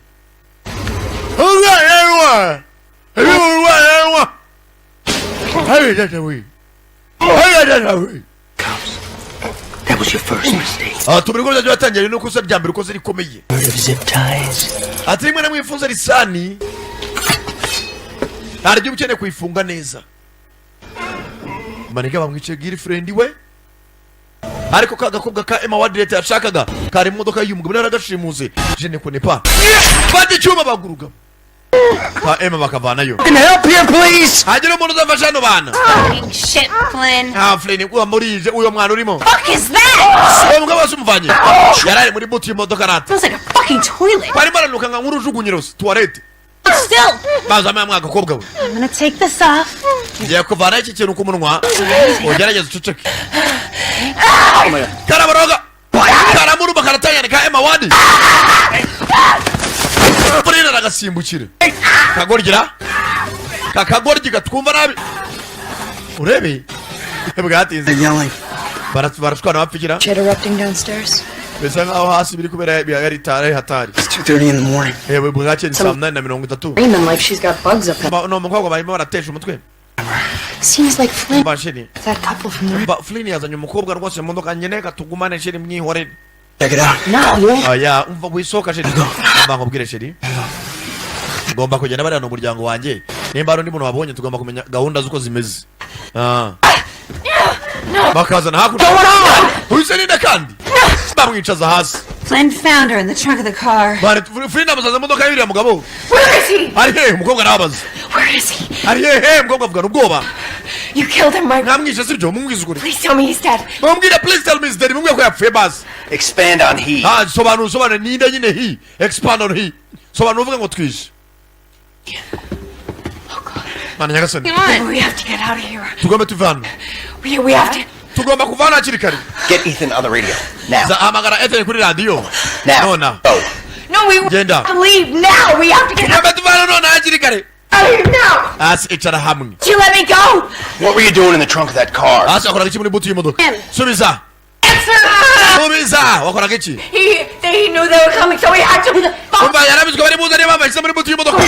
urwayewa urwayewa, hey data we, hey data we. That was your first mistake. Aha tubiri ko byajya batangira ni ikosa rya mbere ukoze rikomeye. Heard of zip ties? Ati rimwe na rimwe ifunze lisani, hari igihe uba ukeneye kuyifunga neza. Maniga bamwicaye girlfriend we, ariko ka gakobwa ka Emma Ward leta yashakaga kari mu modoka y'uyu mugabo naragashimuse. Je ne connais pas. Fata icyuma baguruka ka Emma bakavanayo. Help here, please! Hagira umuntu uzafasha hano bana. Fucking shit, Flynn. Ah, Flynn, uwa murije uyo mwana urimo. Fuck is that? Uwo mugabo wese umuvanye yari ari muri boot y'imodoka rata. Smells like a fucking toilet. Barimo aranuka nka nk'urujugunyiro, toilette. Still. Bazamo mwa gakobwa we. I'm gonna take this off. Ngiye kuvanaho iki kintu ku munwa, ugerageze uceceke. Karaboroga, karamuruma, karatanyana ka Emma Ward. Flynn aragasimbukira kagorgira kakagoryi gatwumva nabi, urebe bwatinze. Barashwana bapfikira. Shit erupting downstairs. Bisa nkaho hasi biri kubera yari tare hatari. It's 2:30 in the morning. Yewe, bwakeye ni saa 8:30. Screaming like she's got bugs up. Ni umukobwa barimo baratesha umutwe. Seems like Flynn. Umva chérie. That couple from the. Umva, Flynn yazanye umukobwa rwose mu modoka, nyine katugumane chérie, mwihorere. Check it out. No, you ain't. Oya, umva, wisohoka chérie, umva nkubwire chérie, ngomba kugenda, bariya ni umuryango wanjye, nimba hari undi muntu wabonye tugomba kumenya gahunda z'uko zimeze. Ah. Bakazana hakurya. Uhise ninde kandi bamwicaza hasi. Flynn found her in the trunk of the car. Bari Flynn amusaza imodoka y'uriya mugabo. Where is he? Ari hehe? Umukobwa arababaza. Where is he? Ari hehe? Umukobwa avugana ubwoba. You killed him, right? Mwamwishe sibyo? Mumwize ukuri. Please tell me he's dead. Mumubwire, please tell me he's dead. Mumubwire ko yapfuye basi. Expand on he. Ah, sobanura, sobanura ninde nyine he. Expand on he. Sobanura uvuga ngo twishe. Mana nyagasani. We have to get out of here. Tugomba tuve hano. We have to. Tugomba kuva hano hakiri kare. Get Ethan on the radio. Now. Za hamagara Ethan kuri radiyo. Now. Nona. Go. No, we Genda. have to leave now. We have to get Tugomba tuve hano nona hakiri kare. out of here now. Hasi icara hamwe. You let me go. What were you doing in the trunk of that car? Hasi wakoraga iki muri butu y'imodoka? Subiza. Answer. Subiza. Wakoraga iki? He knew they were coming, so he had to. The fuck Umva, yarabitswe bari buze, niyo mpamvu yashyize muri butu y'imodoka.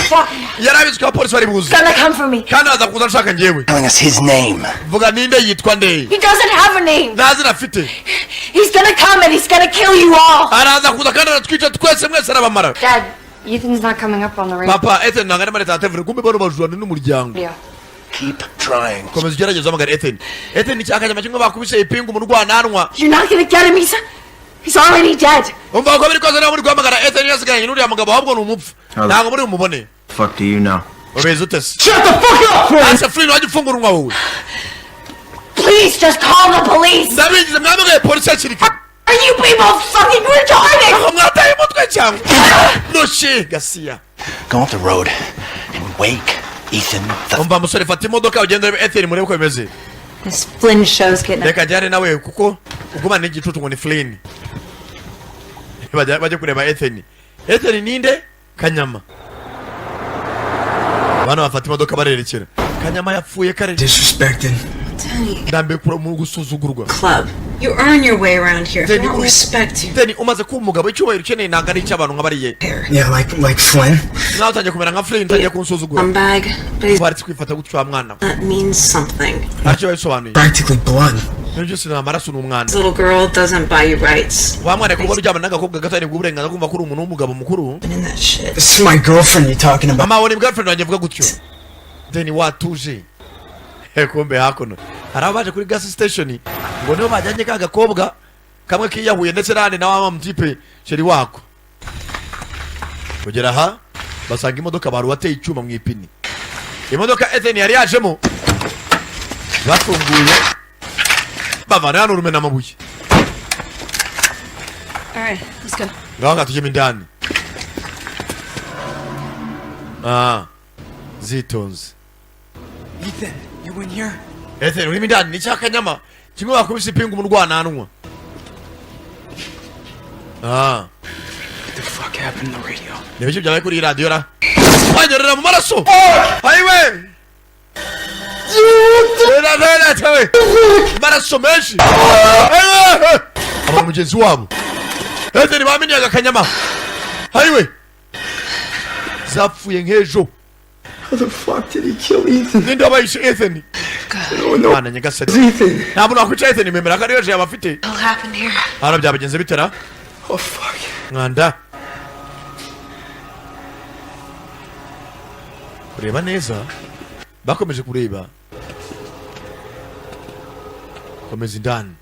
Yarabitswe abapolisi bari buze. gonna come for me. Kandi baza kuza nshaka njyewe. Telling us his name. Vuga ninde, yitwa nde? He doesn't have a name. Nta zina afite. He's gonna come and he's gonna kill you all. Araza kuza kandi aratwica twese, mwese arabamara. Dad, Ethan's not coming up on the radio. Papa, Ethan ntabwo ari muri telefone. Kumbe bano bajurana n'umuryango. Keep trying. Komeza ugerageze uhamagare Ethan. Ethan ni cyakanyama kimwe bakubise ipingu mu rwananwa. You're not gonna get him. He's already dead. Umva, uko biri kose niba muri guhamagara Ethan yasigaranye n'uriya mugabo, ahubwo ni umupfu, ntabwo muri bumubone. Fuck do you know? Ubizi ute se? Shut the fuck up, Flynn! Ase Flynn, wajya ufungura umunwa wowe. Please just call the police. Ndabingize mwamagaye polisi hakiri kare. Are you people fucking retarded? Aho mwataye umutwe cyangwa nushi gasiya. Go off the road and wake Ethan the Umva musore, fata imodoka ugende urebe Ethan, murebe uko bimeze. This Flynn show's getting Reka ajyane nawe kuko ugumana n'igicucu ngo ni Flynn. Bajya kureba Ethan. Ethan ninde? Kanyama. Bana bafata imodoka barerekera. Kanyama yapfuye kare. Disrespected. Ndambiwe kura mu gusuzugurwa. club. You earn your way around here. If Then they don't respect you. Then umaze kuba umugabo, icyubahiro ukeneye ntabwo ari icy'abantu nka bariye. Yeah, like Flynn. Nawe utangiye kumera nka Flynn, utangiye kunsuzugura. Scumbag, but he's Waretse kwifata gutyo wa mwana we. that means something. Ntacyo biba bisobanuye. Practically blood. Ibyo byose ni amaraso, ni umwana. This little girl doesn't buy you rights. Wa mwana, kuba uryamana n'agakobwa gato nibwo uburenganzira kumva ko uri umuntu w'umugabo mukuru. In that shit. This is my girlfriend you're talking about. Mama, ni girlfriend wanjye avuga gutyo. Then watuje. Kumbe hakuno hari abaje kuri gas station ngo nibo bajyanye ka gakobwa kamwe kiyahuye ndetse n'ahandi nawe wa mutipe chéri wako. Kugera aha basanga imodoka bari wateye icyuma mu ipini, imodoka Ethan yari yajemo. Bafunguye bavana hano urumena amabuye. All right, let's go. Ngaho nga tujyemo indani. Ah, zitonze. Ethan, you in here? Ethan, urimo indani? Ni cyakanyama kimwe bakubise ipingu mu rwananwa. Ah. What the fuck happened to the radio? Ni ibiki byabaye kuri iyi radiyo ra? Wanyerera mu maraso ayiwe, amaraso menshi. Ayiwe, aba mugenzi wabo Ethan bamenyaga akanyama. Ayiwe, zapfuye nk'ejo. How the fuck did he kill Ethan? Ninde wabayishe Ethan? No. Mana nyagasani. Ethan. Nta muntu wakwica Ethan, memera ko ariyo yaba afite. What happened here? Hano byabagenze bitera. Oh fuck. Mwanda kureba neza, bakomeje kureba, komeza indani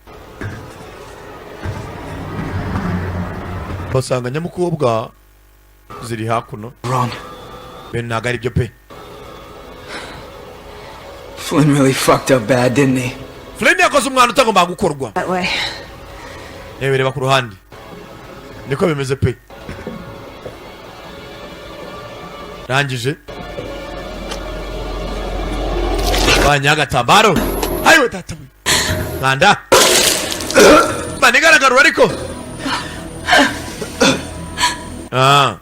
basanga nyamukobwa ziri hakuno. Wrong. Bene ntabwo ari byo pe. Flynn really fucked up bad, didn't he? Flynn yakoze umwana utagomba gukorwa. That way. Yewe, reba ku ruhande, niko bimeze pe. Rangije banya agatambaro. Ayiwe tata we, mwanda manigaragara ariko ah.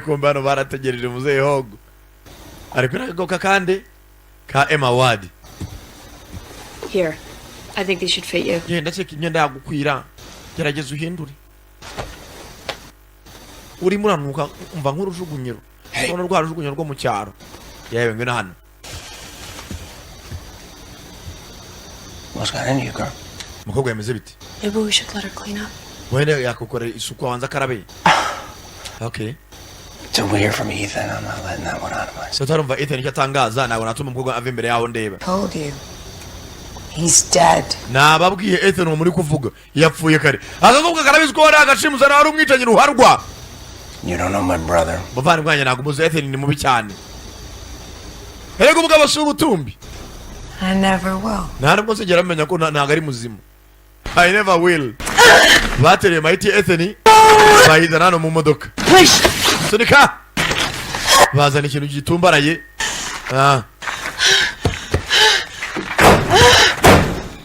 Kumbe hano barategereje muzehe Hogo ari kuri akagoka kandi ka Emma Ward. Here. I think these should fit you. Genda ndakeka imyenda yagukwira, gerageza uhindure, urimo uranuka umva nk'urujugunyiro, ubona rwa rujugunyiro rwo mu cyaro. Yewe, ngwino hano. What's got into you, girl? Umukobwa yameze bite? Maybe we should let her clean up. Wenda yakukorera isuku, abanza akarabe. Okay. Till we hear from Ethan, I'm not letting that one out of my So tarumva Ethan icyo atangaza, ntabwo natuma umukobwa ava imbere yaho ndeba. Told you. He's dead. Nababwiye, Ethan uwo muri kuvuga yapfuye kare. Agakobwa karabizi ko hari agashimuza, nawe ari umwicanyi ruharwa. You don't know my brother. Muvandimwe wanjye, ntabwo umuzi. Ethan ni mubi cyane. Erega umugabo si ubutumbi. I never will. Nta nubwo nzigera menya ko ntabwo ari muzima. I never will. Batereye mayiti Ethan, bayizana hano mu modoka. Sunika, bazana ikintu gitumbaraye. Ah.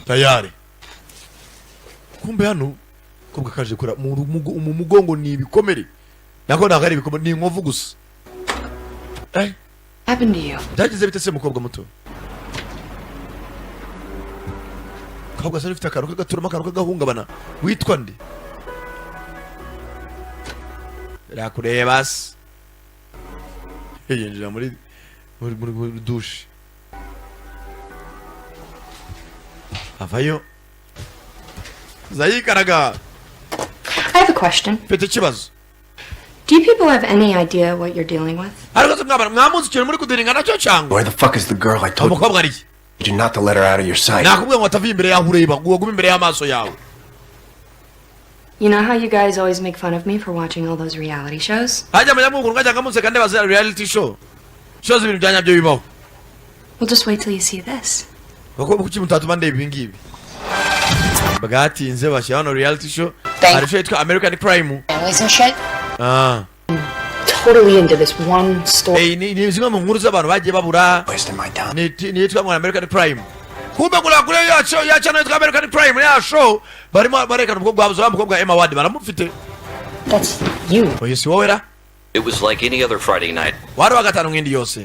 Tayari. Kumbe hano kobwa kaje kura mu mugongo ni ibikomere, nako ntabwo ari ibikomere, ni inkovu gusa. Eh, Happened to you? byagize bite se, mukobwa muto? Kobwa se ufite akantu k'agaturamo, akantu k'agahungabana. Witwa nde? Rakureba se, yinjira muri dushe, avayo zayikaraga. I have a question. Mfite ikibazo. Do you people have any idea what you're dealing with? Ariko se mwabana mwamuzi ikintu muri kudiringa nacyo cyangwa? Where the fuck is the girl? I told Umukobwa ari you not to let her out of your sight. Nakubwiye ngo atavuye imbere yaho ureba, ngo ugume imbere y'amaso yawe. You know how you guys always make fun of me for watching all those reality shows? Hajya mujya mwungura cyangwa museka ndeba za reality show shows, ibintu bya nyabyo bibaho. Well, just wait till you see this. Kuko kuki mutatuma ndeba ibi ngibi? Bwatinze bashyira hano reality show. Hari show yitwa American Crime. Families and shit. Ah. Totally into this one story. Eh, ni zimwe mu nkuru z'abantu bagiye babura, ni yitwa ngo American Crime. Kumbe kuri ya show ya channel yitwa American Crime, ya show barimo barekana umukobwa wabuze, wa mukobwa Emma Ward baramufite. That's you. Oyo si wowe ra? It was like any other Friday night. Wari wa gatanu nk'indi yose,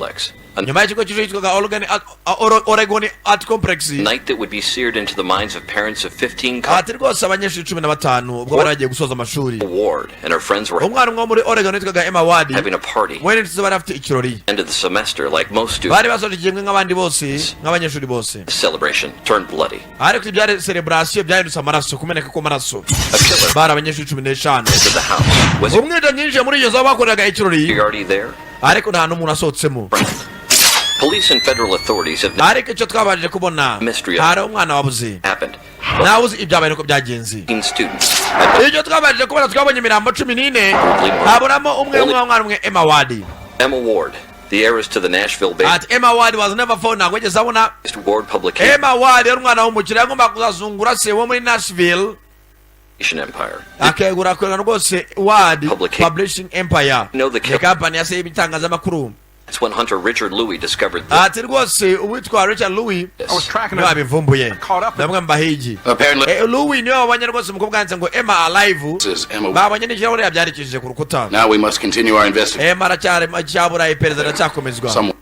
nyuma y'ikigo cy'ishuri cyitwaga Oregon Art Complex. Night that would be seared into the minds of parents of 15 Ati rwose abanyeshuri 15 ubwo bari bagiye gusoza amashuri, Ward and her friends were umwana umwe wo muri Oregon witwaga Emma Ward having a party. we n'inshuti ze bari bafite ikirori. End of the semester, like most students, Bari basoje igihembwe nk'abandi bose, nk'abanyeshuri bose. the celebration turned bloody. Ariko ibyari celebration byahindutse amaraso, kumeneka kw'amaraso. Bari abanyeshuri 15. Into the house. Was Umwicanyi yinjiye muri iyo nzu aho bakoreraga ikirori, he already there? ariko nta n'umuntu asohotsemo. Police and federal authorities have Ariko icyo twabashije kubona, Mystery of- hari umwana wabuze. happened. Nawe uzi ibyabaye nuko byagenze. 15 students Icyo twabashije kubona, twabonye imirambo 14, haburamo umwe umwe, umwana umwe, Emma Ward. Emma Ward, the heiress to the Nashville-based Ati Emma Ward was never found, ntabwo yigeze abona. Ward Publication Emma Ward yari umwana w'umukire, yagombaga kuzazungura se wo muri Nashville, Empire. akegura akorera rwose Ward Publishing Empire, Know the ni kampani ya se y'ibitangazamakuru. That's when hunter Richard Louis discovered this. Ati rwose uwitwa Richard Louis niwe wabivumbuye, ndamwe mu bahigi. Apparently- Louis niwe wabonye rwose umukobwa yanditse ngo Emma alive. This is Emma. Babonye n'ikirahure yabyandikishije ku rukuta. Now we must continue our investigation. Emma aracyari cyabura, iperereza riracyakomezwa.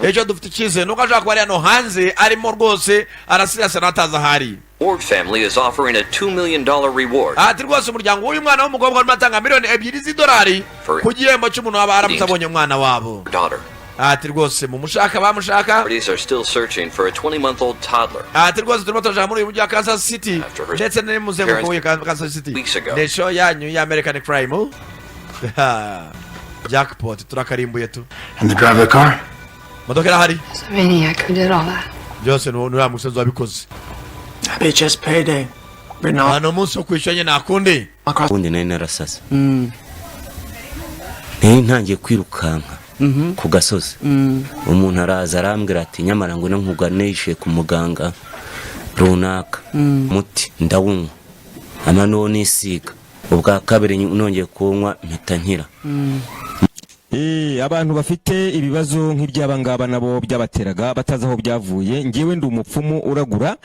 Icyo dufite icyizere nuko ashobora kuba ari hano hanze, arimo rwose arasirasa n'atazi ahari. Ward family is offering a $2 million reward Ati rwose umuryango w'uyu mwana w'umukobwa urimo atanga miliyoni 2 z'idolari ku gihembo cy'umuntu waba aramutse abonye umwana wabo. for daughter. Ati rwose mumushaka, bamushaka. Authorities are still searching for a 20-month-old toddler. Ati rwose turimo turashaka muri uyu mujyi wa Kansas City ndetse n'umuzenguruko w'iyi Kansas City. Weeks ago. Ni show yanyu ya American Crime. Jackpot, turakarimbuye tu. And the driver of the car? Modoka irahari. It's a maniac who did all that. Byose ni uriya musozi wabikoze. It's just payday. Written off. Hano umunsi wo kwishyura nyine nakundi. Ubundi nari narasase, nari ntangiye kwirukanka ku gasozi, umuntu araza arambwira ati nyamara ngo nkuganishe ku muganga runaka. Muti ndawunywa, ama n'uwo nisiga. Ubwa kabiri nongeye kuwunywa mpita nkira. Abantu bafite ibibazo nk'iby'aba ngaba nabo byabateraga batazi aho byavuye. Ngewe ndi umupfumu uragura,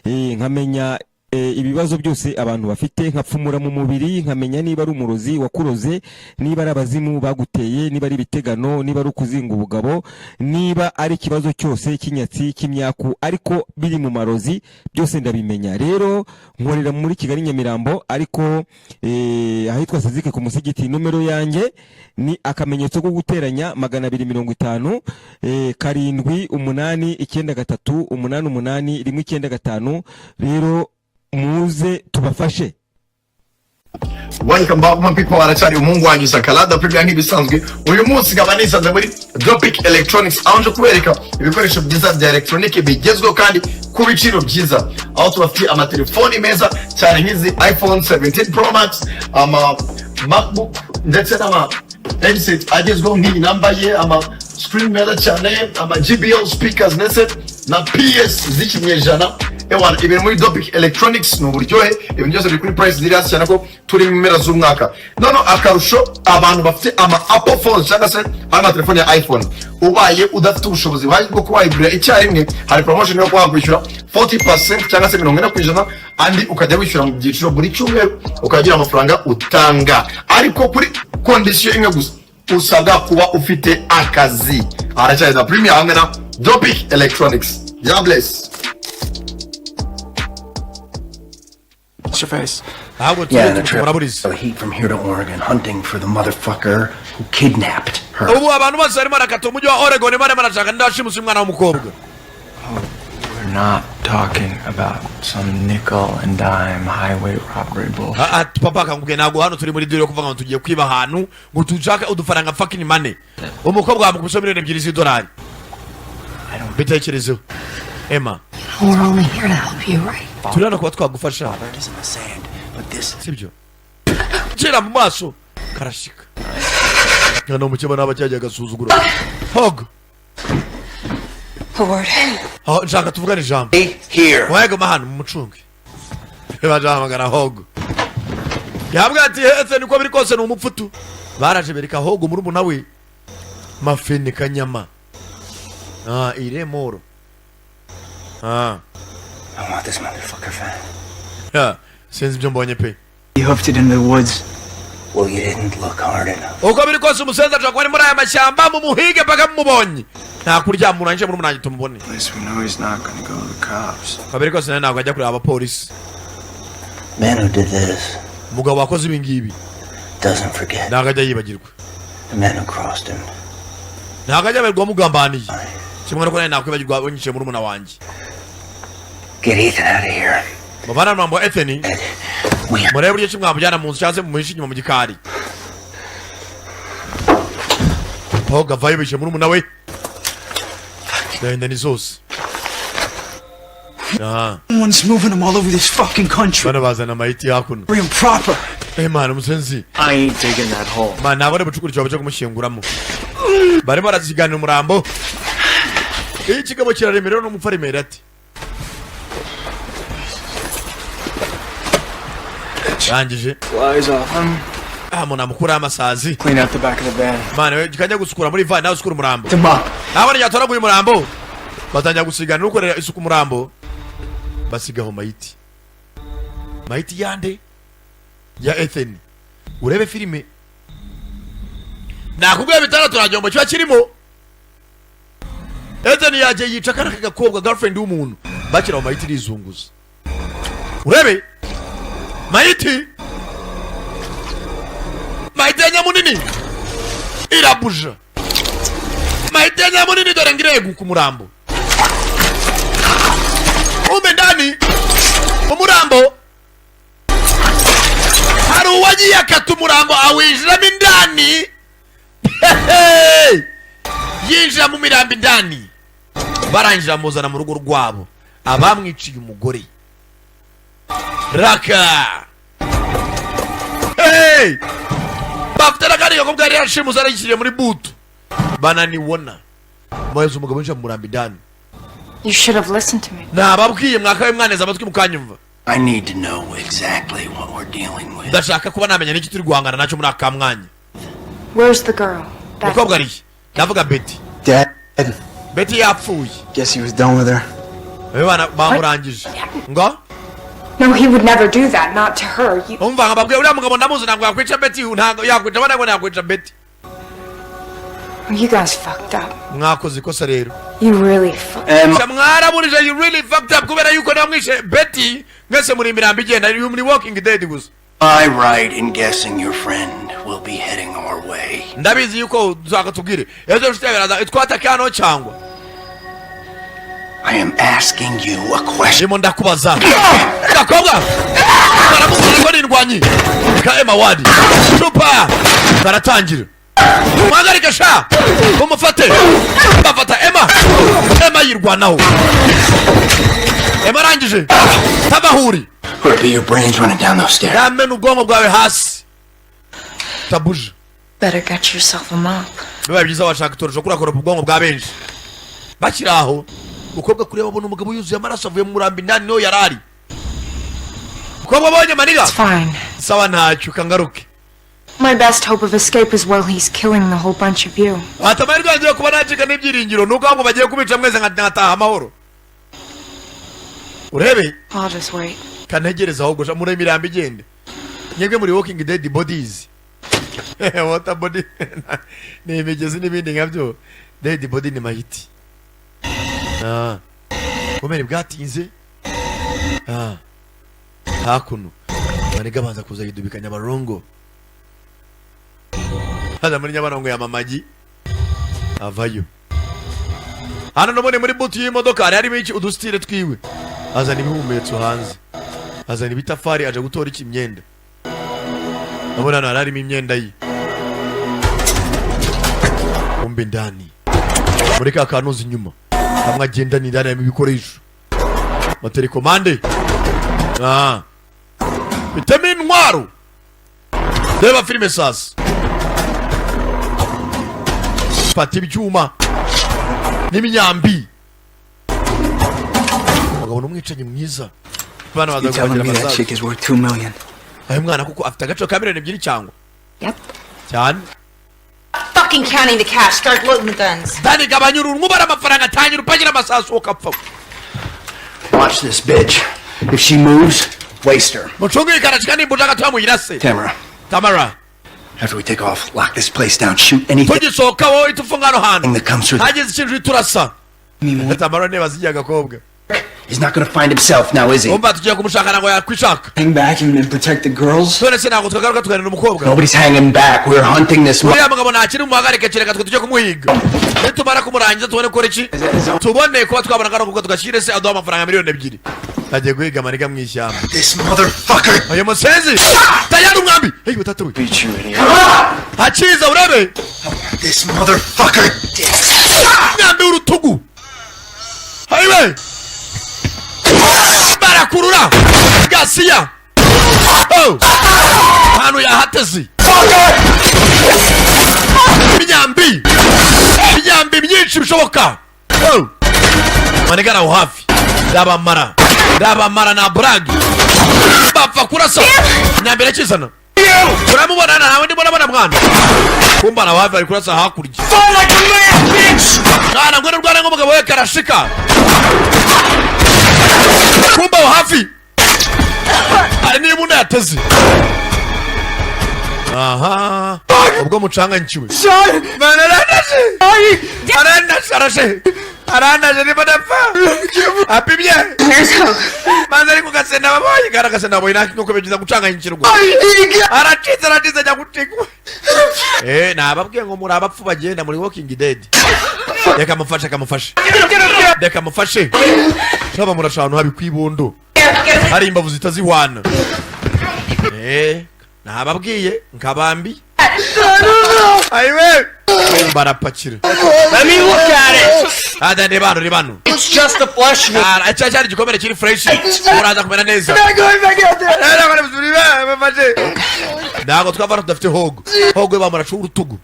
nkamenya ibibazo byose abantu bafite, nkapfumura mu mubiri, nkamenya niba ari umurozi wakuroze, niba ari abazimu baguteye, niba ari ibitegano, niba ari ukuzinga ubugabo, niba ari ikibazo cyose cy'inyatsi, cy'imyaku, ariko biri mu marozi, byose ndabimenya. Rero nkorera muri Kigali, Nyamirambo, ariko ahitwa Sezike ku musigiti. Nomero yanjye ni akamenyetso ko guteranya 250 789 3 8 8 1 95. Rero muze tubafashe. Welcome back, my people. Aracyari umuhungu wanyu Sakalada Premier nk'ibisanzwe. Uyu munsi nkaba nisanze muri Dopic Electronics, aho nje kubereka ibikoresho byiza bya electronic bigezweho kandi ku biciro byiza, aho tubafitiye amatelefoni meza cyane nk'izi iPhone 17 Pro Max, ama MacBook ndetse n'ama headset agezweho nk'iyi nambaye, ama screen meza cyane, ama JBL speakers ndetse na PS z'ikinyejana. Ewana, ibintu muri Dopic Electronics ni uburyohe. Ibintu byose biri kuri price ziri hasi cyane ko turi mu mpera z'umwaka. Noneho akarusho, abantu bafite ama Apple phones cyangwa se amatelefone ya iPhone, ubaye udafite ubushobozi buhagije bwo kuba wayigurira icyarimwe, hari promotion yo kuba wakwishyura 40% cyangwa se 40%, andi ukajya wishyura mu byiciro, buri cyumweru ukagira amafaranga utanga, ariko kuri condition imwe gusa: usabwa kuba ufite akazi. Haracyari na Premier hamwe na Dopic Electronics. God bless. What's your face? Ntabwo Yeah, and turi a trip. muraburiza. The heat from here to Oregon, hunting for the motherfucker who kidnapped her. Ubu abantu bose barimo barakata umujyi wa Oregon, barimo barashaka ndashimusa umwana w'umukobwa. We're not talking about some nickel and dime highway robbery bullshit. Ah, ah, papa akangubwiye, ntabwo hano turi muri deal yo kuvuga ngo tugiye kwiba ahantu ngo dushake udufaranga, fucking money. Umukobwa wamukubise miliyoni 2 z'idolari, bitekerezeho, Emma. We're only here to help you, right? Turi hano kuba twagufasha, sibyo? Kera mu maso karashika, mwana w'umukeba naba cyagiye agasuzuguro hog. Howard. Aho, nshaka tuvugane ijambo. Here. Wayaguma hano mumucunge. Bajahamagara Hogo, yabwa ati hetse niko biri kose ni umupfutu. Baraje bereka Hogo murumuna we Mafene Kanyama. Ah, iremoro, ah. I want this motherfucker found. Ya, sinzi ibyo mbonye pe. You hoofed it into the woods. Well, you didn't look hard enough. Uko biri kose umusenzi ashobora kuba ari muri aya mashyamba, mumuhige mpaka mumubonye. Nta kuryama, urangije murumuna wanjye tumubone. At least we know he's not gonna go to the cops. Uko biri kose nawe ntabwo ajya kureba abapolisi. Man who did this Umugabo wakoze ibi ngibi doesn't forget. ntabwo ajya yibagirwa. The man who crossed him. Ntabwo ajya aberwa mugambaniye, kimwe nuko nawe nakwibagirwa unyiciye murumuna wanjye. Get Ethan out of here. Muvana umurambo wa Ethan, murebe uburyo ki mwamujyana mu nzu cyangwa se mumuhishe inyuma mu gikari. Paul avayo, bishe murumuna we, gahinda ni zose. Ah. One's moving them all over this fucking country. Bano bazana amayiti hakuno. Real proper. Eh man, umusenzi. I ain't digging that hole. Man, ntabwo ari bucukura icyobo cyo kumushyinguramo. Barimo baraziganira umurambo. Iyo ikigabo kiraremerewe n'umupfu aremera ati rangije. Flies off him. Ah, umuntu amukuraho amasazi. Clean out the back of the van. Man, we kajya gusukura muri van, nawe usukura umurambo. Them up. Ntabwo yatoraguye umurambo, batangira gusigana n'ukorera isuku umurambo, basigaho mayiti. Mayiti yande? Ya Ethan. Urebe filime, nakubwiye bitandatu nta gihombo kiba kirimo. Ethan yagiye yica kariya kagakobwa, girlfriend w'umuntu, bakira mu mayiti irizunguza. Urebe mayiti, mayiti ya nyamunini irabuja, mayiti ya nyamunini dore ngo ireguka umurambo umbe ndani umurambo. Hari uwagiye akata umurambo awinjiramo indani. Hehe! Yinjira mu mirambo indani, barangije bamuzana mu rugo rwabo, abamwiciye umugore raka. Hey! Bafite n'akandi gakobwa yari yarashimuze, arayishyiriye muri butu, bananiwona muheza umugabo winjira mu murambo indani. You should have listened to me. Nababwiye mwakabaye mwaneze amatwi mukanyumva. I need to know exactly what we're dealing with. Ndashaka kuba namenya n'iki turi guhangana nacyo muri aka mwanya. Where's the girl? Beth. Umukobwa arihe? Ndavuga Betty. Dead. Betty yapfuye. Guess he was done with her. Abe bana bamurangije ngo. No, he would never do that. Not to her. You. Umva nkababwiye, uriya mugabo ndamuzi, ntabwo yakwica Betty, ntabwo yakwica abana, ngo yakwica Betty. You guys fucked up. Mwakoze ikosa rero. You really fucked. Sha mwaraburije, you really fucked up, kubera yuko namwishe Betty, mwese muri imirambo igenda, you muri walking dead gusa. I right in guessing your friend will be heading our way. Ndabizi yuko uzakatubwire ejo inshuti yawe iraza twataka hano cyangwa. I am asking you a question. Ndimo ndakubaza, gakobwa. Baramubwira ko n'indwanyi ka Emma Ward cupa. Baratangira, muhagarike sha, mumufate. Bafata Emma. Emma yirwanaho. Emma arangije tabahuri. Or be your brains running down those stairs. Yamena ubwonko bwawe hasi tabuje. Better get yourself a mop. Bibaye byiza washaka itorosho kurakoropa ubwonko bwa benshi. Bakiri aho, umukobwa kureba abona umugabo yuzuye amaraso avuye mu murambi indani, niho yari ari. Umukobwa abonye maniga. Sawa, ntacyo, kangaruke. My best hope of escape is while he's killing the whole bunch of you. Ati amahirwe yanjye yo kuba nacika n'ibyiringiro ni uko ahubwo bagiye kubica mwese nkataha amahoro, urebe. I'll just wait. Kantegereza ahubwo sha, muri imirambo igende mwebwe muri walking dead bodies, water body ni imigezi n'ibindi nkabyo, dead body ni mayiti. Ah, bumene bwatinze. Ah, hakuno maniga abanza kuza yidubika Nyabarongo, haza muri Nyabarongo ya Mamagi, avayo hano n'ubundi muri boot y'imodoka hari harimo iki udusitire twiwe, azana ibihumetso hanze, azana ibitafari, aje gutora iki imyenda. Ndabona hano hari harimo imyenda ye. Kumbe ndani muri ka kanuzi inyuma kamwe agendana, indani harimo ibikoresho, matelekomande, ah, bitemo intwaro. Reba filime sasa, fata ibyuma n'imyambi. Umugabo ni umwicanyi mwiza. Bana baza You telling kubagira me that amasasu. chick is worth 2 million? Ayo mwana kuko afite agaciro ka 2 miliyoni cyangwa? Yep. Cyane. Fucking counting the cash. Start loading the guns. Dani, gabanya uruntu ubara amafaranga, tangira upakira amasasu, ukapfa. Watch this bitch. If she moves, waste her. Mucunge ikarashika, nimba ushaka tuyamuyirase. Tamara, Tamara. after we take off, lock this place down. Shoot anything Tugisohoka wowe uhita ufunga hano hantu that comes through. hagize ikintu uhita urasa. Tamara niba zijya agakobwa. He's not gonna find himself now, is he? Umva, tugiye kumushaka, ntabwo yakwishaka. Hang back and protect the girls. None se ntabwo twagaruka tuganira umukobwa? Nobody's hanging back. We're hunting this. Uriya mugabo ntakiri, mumuhagarike, kereka twe tujye kumuhiga. Nitumara kumurangiza tubone gukora iki, tubone kuba twabona kano kuko tugashyire se aduha amafaranga 2 miliyoni. Agiye guhiga amaniga mu ishyamba. This motherfucker. Uyu musenzi tayari umwambi. Hey, batatu we hakiza urebe. This motherfucker. Umwambi w'urutugu hayiwe barakurura gasiya. Oh! Ahantu yahateze imyambi, imyambi myinshi bishoboka. Oh! Maniga aho hafi, ndabamara, ndabamara na buragi bapfa kurasa imyambi irakizana. Turamubona, ntawe ndimo ndabona mwana. Kumba aho hafi ari kurasa hakurya. Mwana, ngwino rwana nk'umugabo we karashika. Kumba aho hafi hari n'ibunda yateze. Aha ubwo mucanganyikiwe. Mana, arandashe, arandashe, arashe, arandashe, ndimo ndapfa. Apimye maze ari kugasenda babonye kandi agasenda babonye nta nuko bigiza gucanganyikirwa. Aracitse, aracitse, ajya gucikwa. Eh, nababwiye ngo muri abapfu bagenda muri walking dead. Reka mufashe, kamufashe, reka mufashe. Shaba murasha ahantu habi kwibondo hari imbavu zitazihwana. Eh, nababwiye nkabambi ayiwe barapakira. Let me look at it. Ada ni bano, ni bano. It's just a flesh wound. Ah, cya cyari igikomere kiri fresh, uraza kumera neza. Ntabwo twavana tudafite hogo. Hogo bamurasha urutugu.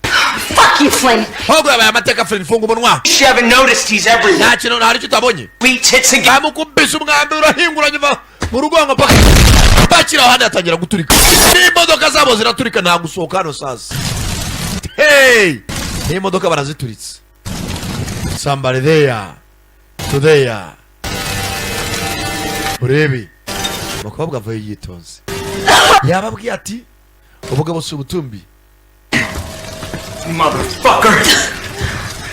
Fuck you, Flynn. Hogo yabaye amateka. Flynn, funga umunwa. You haven't noticed he's everywhere. Nta kintu, hari icyo utabonye. Beats hits again. Bamukubise umwambi urahinguranye uva mu rugongo paka bakira ahandi hatangira guturika, n'imodoka zabo ziraturika. Nta gusohoka hano sasa. Hey, n'imodoka barazituritse. Somebody there to there. Urebe umukobwa avuye yitonze, yababwiye ati ubugabo si ubutumbi. Motherfucker.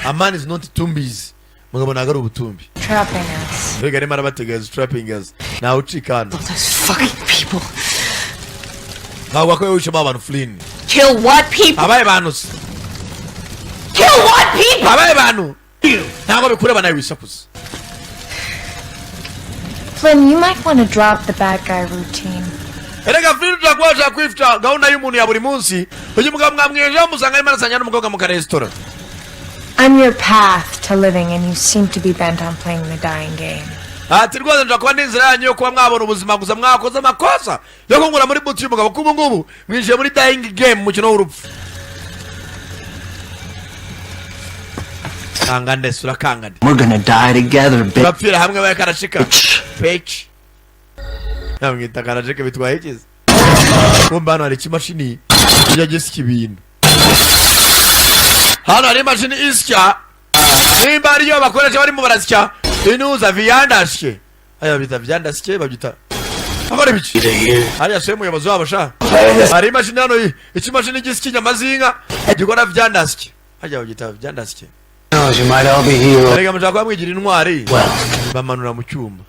A man is not tumbis. Mugabo ntabwo ari ubutumbi. Trapping us. Mbega arimo arabategeza, trapping us. Ntawe ucika hano. Those fucking people. Ntabwo akwiye wishemo abantu, Flynn. Kill what people? Abaye bantu se? Kill what people? Abaye bantu? Ntabwo bikureba nawe, wisakuza. Flynn, you might want to drop the bad guy routine. Erega Flynn, ushobora kuba washaka kwifita gahunda y'umuntu ya buri munsi. Uyu mugabo mwamwijeho, musanga arimo arasanya n'umukobwa mu karesitora. I'm your path to living, and you seem to be bent on playing the dying game. Ati rwose nshobora kuba n'inzira yanyu yo kuba mwabona ubuzima, gusa mwakoze amakosa yo kunkura muri buti y'umugabo, kuko ubu ngubu mwinjiye muri dying game, umukino w'urupfu. Kangande sura kangande. We're gonna die together, bitch. Turapfira hamwe we karashika peci, namwita karashika bitwaye ikizi. Kumbe hano hari ikimashini kijya gisya ibintu. Hano hari imashini isya, nimba ariyo bakoresha barimo barasya inuza viyandasye, aya bita vyandasye, babyita akora ibiki hariya. Se umuyobozi wabo sha, hari imashini hano, ikimashini gisya inyama z'inka gikora vyandasye, hajya babyita vyandasye. Knows you might all be heroes. Erega mushaka kuba mwigira intwari. Bamanura mu cyuma,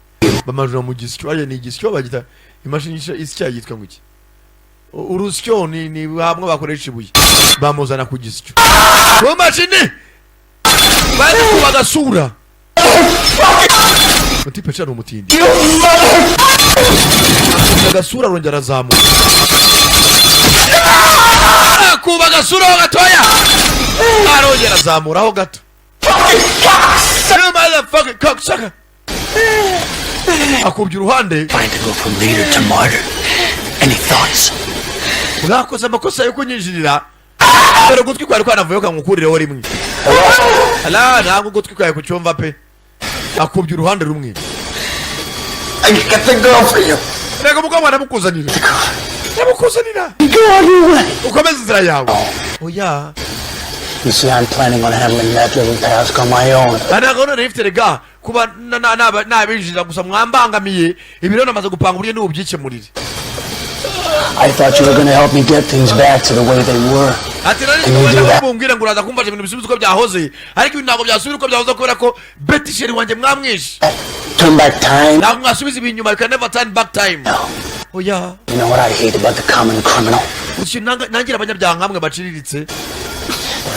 bamanura mu gisyo, ariyo ni igisyo bagita imashini isya yitwa ngo iki? Urusyo ni hamwe bakoresha ibuye, bamuzana ku gisyo, ku mashini bari kubagasura. Mutipe cyane umutindi agasura, arongera arazamuka kuba agasura ho gatoya, arongera azamuraho gato. You motherfucking cocksucker! Akubye uruhande. From leader to martyr. Any thoughts? Mwakoze amakosa yo kunyinjirira. Dore ugutwi kwari kwanavuyeho, kankukurireho rimwe. Ala, ntabwo ugutwi kwawe kucyumva pe. Akubye uruhande rumwe. I got the girl for you. Reka umukobwa ndamukuzanira, ndamukuzanira. Ukomeze inzira yawe, oya. You see, I'm planning on handling that little task on my own. Ntabwo none ifite rega kuba nabinjira gusa mwambangamiye. Ibi rero namaze gupanga uburyo nibubyikemurire. I thought you were gonna help me get things back to the way they were. Ati nari Can you do that? mumbwire ngo uraza kumfasha ibintu bisubize uko byahoze, ariko ibintu ntabwo byasubira uko byahoze kubera ko Betty chérie wanjye mwamwishe. Turn back time. Ntabwo mwasubiza ibintu inyuma. You can never turn back time, oya. You know what I hate about the common criminal? Gusa nangira abanyabyaha nkamwe baciriritse.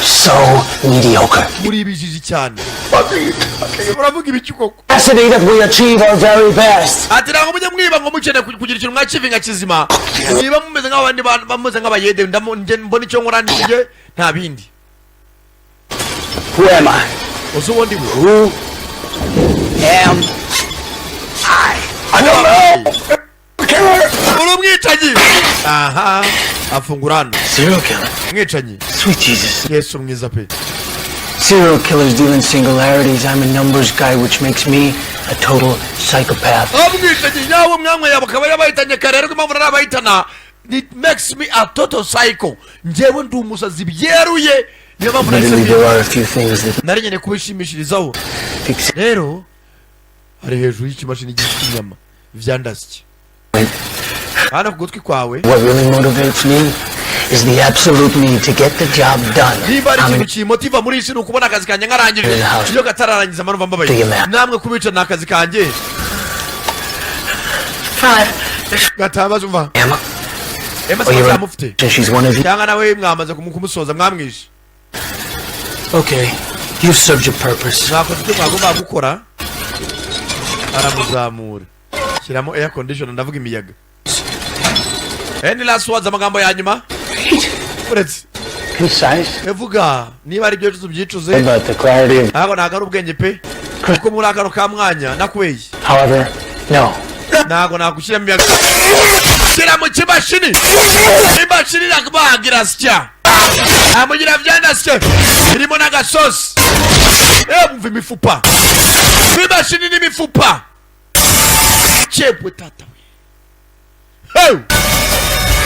So mediocre. Muri ibijiji cyane. Uravuga ibiki koko? Capacity that we achieve our very best. Ati ntabwo mujya mwiba ngo mukeneye kugira ikintu mwakivinga kizima. Niba mumeze nk'abandi bantu bameze nk'abayede, njye mbona icyo nkora njye nta bindi. Who am I? Uzi uwo ndi we? Who am I? I don't know. Uri umwicanyi. Aha afungura hano. Serial killer. Umwicanyi. Sweet Jesus. Yesu mwiza pe. Serial killers deal in singularities. I'm a numbers guy, which makes me a total psychopath. Umwicanyi nyawo mwamwe yabo akaba yabahitanye kare, ariko impamvu narabahitana, it makes me a total psycho. Njyewe ndi umusazi byeruye, niyo mpamvu nahise Admittedly, there are a few things that nari nkeneye kubishimishirizaho. Rero ari hejuru y'ikimashini gifite inyama vyandasye hano ku gutwi kwawe. What really motivates me is the absolute need to get the job done. Niba ari I'm ikintu kimotiva muri iyi si, ni ukubona akazi kanjye nkarangije. Iyo katararangiza mpamvu mbabaye namwe kubica ni akazi kanjye. Five. Gatabaza, umva. Emma. Emma. Oh, you're Se mufite right. She's one of you. cyangwa nawe mwamaze kumusoza mwamwishe? Okay, you've served your purpose. Mwakoze icyo mwagomba gukora. Aramuzamura, shyiramo air condition, ndavuga imiyaga. Any last words, amagambo ya nyuma uretse Concise. Evuga niba ari ibyo tubyicuze. About the clarity of. Ntabwo ari ubwenge pe, kuko muri akano ka mwanya nakweye. However, no. Ntabwo nagushyiramo imiyaga. Shyira mu kimashini, imashini irakubagira sya, amugira vyandasye, irimo n'agasosi. Mumva imifupa, imashini n'imifupa cyebwe tata we. Hey!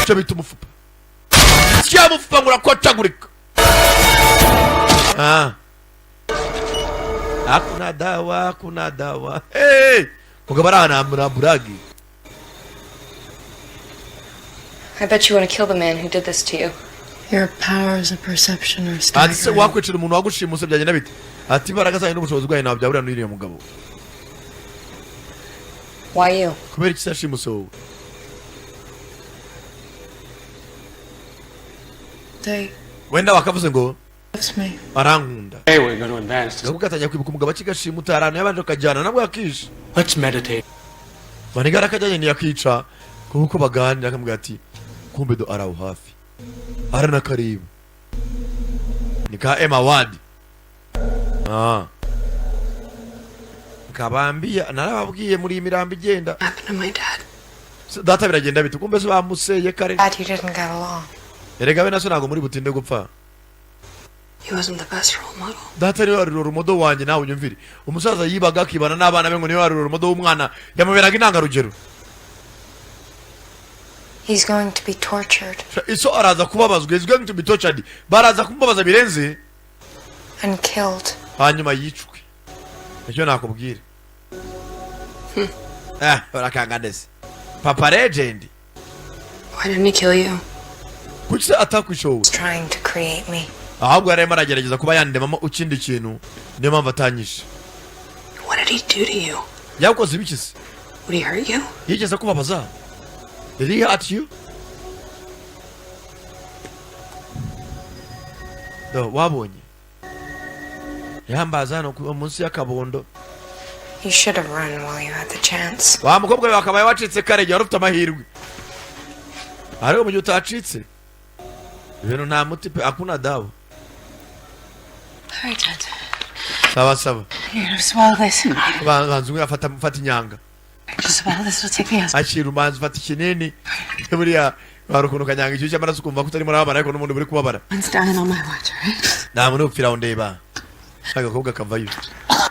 Icyo bita umufupa, sya mufupa ngo urakotagurika. Ah. Hakuna dawa, hakuna dawa. Hey! Mugabo ari buragi. I bet you want to kill the man who did this to you. Your powers of perception are Ati se staggering. wakwicira umuntu wagushimuse byagenda bite? Ati imbaraga zanyu n'ubushobozi bwanyu ntabwo byahurira n'uriya mugabo. Why you? Kubera iki se yashimuse wowe? They Wenda bakavuze ngo loves me. arankunda. Hey, we're going to advance. Nabwo gatangira kwibuka umugabo akigashimuta, ahantu yabanje akajyana nabwo yakishe. Let's meditate. Manigara akajyanye ntiyakica. Kuko baganira akamubwira ati kumbe do araho hafi aranakareba ni ka Emma Ward. Ah, kabambiya narababwiye muri iyi mirambo igenda. Happened to my dad. Data biragenda bite? Kumbe se bamuseye kare. Glad you didn't get along. Erega we na so ntabwo muri butinde gupfa. He wasn't the best role model. Data niwe wari role model wanjye. Nawe unyumvire, umusaza yibaga akibana n'abana be ngo niwe wari role model w'umwana, yamuberaga intangarugero. He's going to be tortured Iso araza kubabazwa, is going to be tortured, baraza kumubabaza birenze and killed. Hanyuma yicwe, icyo nakubwira. Eh, urakanga ndetse papa legend. Why didn't he kill you? Kuki se atakwishe wowe? He's trying to create me. Ahubwo yarimo aragerageza kuba yandemamo ikindi kintu, niyo mpamvu atanyishe. What did he do to you? Yakoze ibiki se? Would he hurt you? Yigeze kubabaza? Did he hurt you? Do wabonye yambaza hano munsi y'akabondo. You should have run while you had the chance. Wa mukobwa we, wakabaye wacitse kare igihe wari ufite amahirwe, ariko mu gihe utacitse ibintu nta muti pe, hakuna dawa. All right, Dad. Sawa sawa. You're gonna swallow this. Banza umwe afata fata inyanga. Just swallow this. It'll take me out. Akira umanza ufata ikinini. Buriya hari ukuntu kanyanga icyushyu cy'amaraso ukumva ko utarimo urababara ariko n'ubundi buri kubabara. One's dying on my watch, all right? Nta muntu upfira aho ndeba. Agakobwa kavayo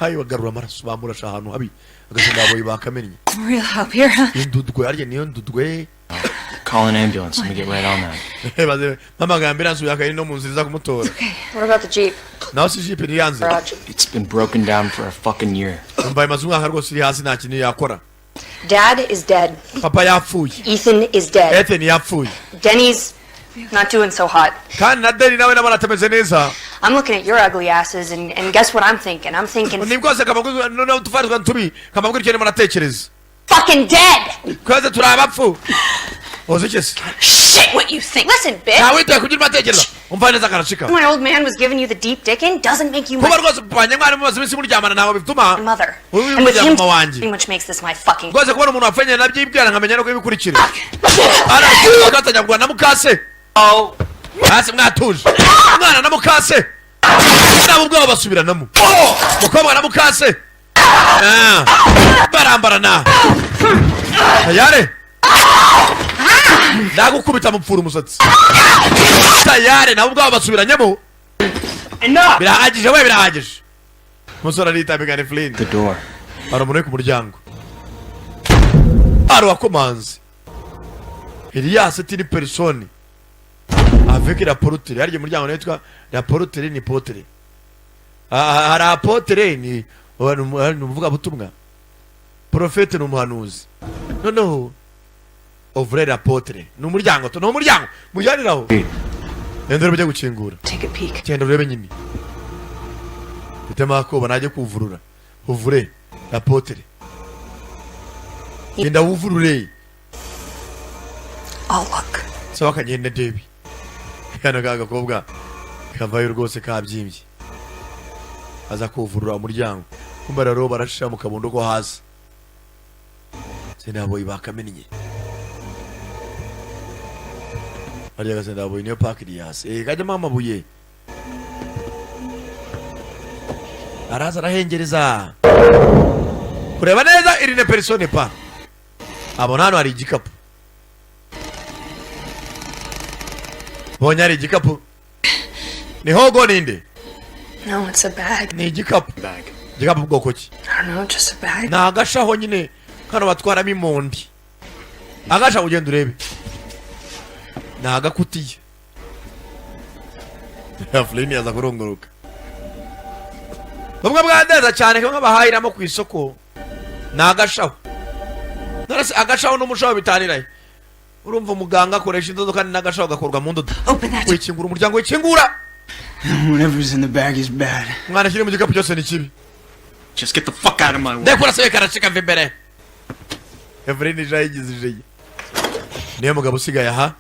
hayi bagarura amaraso bamurasha ahantu habi agasanga bakamennye. Some real help here, huh? Indudwe harya niyo ndudwe. Call an ambulance. Let me get right on that. Baze mpamagara ambulance yakari no mu nzira iza kumutora. What about the Jeep? Naho si jipe ntiyanze. It's been broken down for a fucking year. Umva, imaze umwaka rwose iri hasi, nta kintu yakora. Dad is dead. Papa yapfuye. Ethan is dead. Ethan yapfuye. Denny's not doing so hot. Kandi na Deni nawe nabona atameze neza. I'm looking at your ugly asses, and guess what I'm thinking? I'm thinking Ni bwose kamabwira noneho utufarizwa tubi kamabwira icyo ndimo natekereza. Fucking dead! Twese turi abapfu, uzi iki se? Shit, what you think? Listen, bitch! Ntawe witaye kubyo urimo atekereza, umva neza karashika. My old man was giving you the deep dickin' doesn't make you Kuba my rwose papa mwari mumaze iminsi muryamana ntabwo bituma mother. uyu And with him, mama wanjye. which makes this my fucking Rwose kubona umuntu wapfanye nabyibwira nkamenya no kubikurikira aragatanya na mukase hasi mwatuje umwana na mukase nabo ubwabo basubiranamo, mukobwa na mukase. Ah, barambarana tayare ndagukubita mupfura umusatsi tayare nabo ubwabo basubiranyemo. Birahagije we, birahagije. Umusore aritambika ni Flynn. The door. Hari umuntu uri ku muryango, hari uwakomanze. Elias ati ni personne avec la porte. Harya umuryango witwa la porte ni porte. Ah, hari apôtre ni umuvugabutumwa, prophète ni umuhanuzi, noneho ouvre la porte ni umuryango ni umuryango mujyaniraho. Genda urebe ujye gukingura. Take a peek. Genda urebe nyine, mfitemo akoba najye kuvurura. Ouvre la porte, genda wuvurure. I'll look. Sawa, kagende ndebe. Kano ka gakobwa kavayo rwose kabyimbye aza kuvurura umuryango, kumba rero barashira mu kabondo ko hasi sendaboyi bakamennye. Hariya gasendaboyi niyo pakiri hasi, eh, kajyamo amabuye. Araza arahengereza kureba neza irine persone pa abona hano hari igikapu. Bonye hari igikapu, ni hogo ninde? No, it's a bag. Ni igikapu, igikapu bwoko ki? I don't know, just a bag. Ni agashaho nyine kano batwaramo imondi, agashaho ugenda urebe ni agakutiye. Flynn yaza kurunguruka bumwe bwa neza cyane kamwe bahahiramo ku isoko, ni agashaho. None se agashaho n'umushaho bitanirahe? Urumva umuganga akoresha indodo kandi n'agashaho gakorwa mu ndodo. Wikingura umuryango, wikingura. Whatever's in the bag is bad. Mwana, kiri mu gikapu cyose ni kibi. Just get the fuck out of my way. Ndekura se karacika, mva imbere. Evelyn ija yigize ijeye, niyo mugabo usigaye aha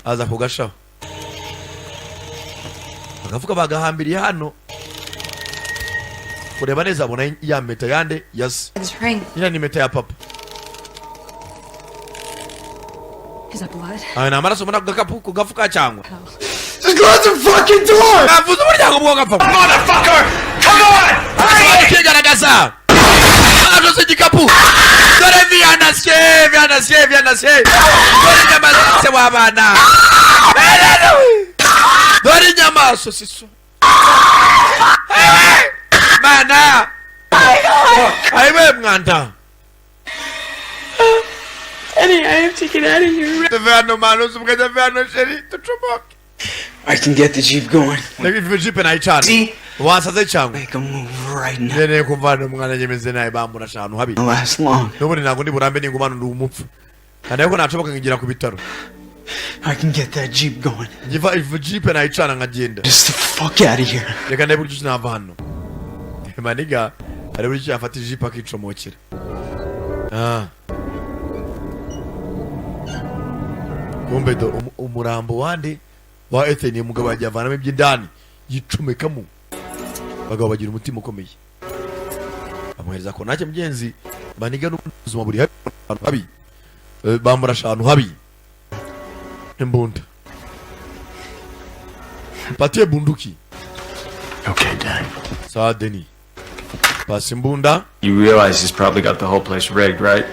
aza kugashaho agafuka bagahambiriye hano kureba neza abona ya mpeta yande yase. It's ring. Iriya ni impeta ya papa. Is that blood? Ayo ni amaraso muri ako gakapu, ku gafuka cyangwa? Just close the fucking door! Navuze umuryango bwo gapfa. Motherfucker! Come on! Kigaragaza aje igikapu. Dore viyanasye, viyanasye, viyanasye. Dore inyama zose w'abana, dore inyama, sosiso mana ayiwe mwanda. Eddie, I have to get out of here. Tuve hano mana, uzi tuve hano chéri, tucomoke. I can get the Jeep going. Reka jipe nayicana, wasaze cyangwa? Make a move right now. Nkeneye kumva hano umwana nyemeze nawe, bamurasha ahantu habi. Last long. N'ubundi ntabwo ndi burambe, ningumana ndi umupfu kandi, ariko nacomoka nkigira ku bitaro. I can get that Jeep going. Ngiva ivu jipe nayicana nkagenda. Just the fuck out of here. Reka ndebe uburyo ki nava hano maniga, hari uburyo ki yafata ijipe akicomokera. Ah. Kumbe do umurambo wande wa Ethan, umugabo yagiye avanamo iby'indani yicomekamo. Abagabo bagira umutima ukomeye, bamuhereza ko ntacyo mugenzi maniga n'ubuzima buri habi, ahantu habi. Bamurasha ahantu habi imbunda, patie bunduki. Okay, Dad. Sawa Deni, pasi imbunda. You realize he's probably got the whole place rigged, right?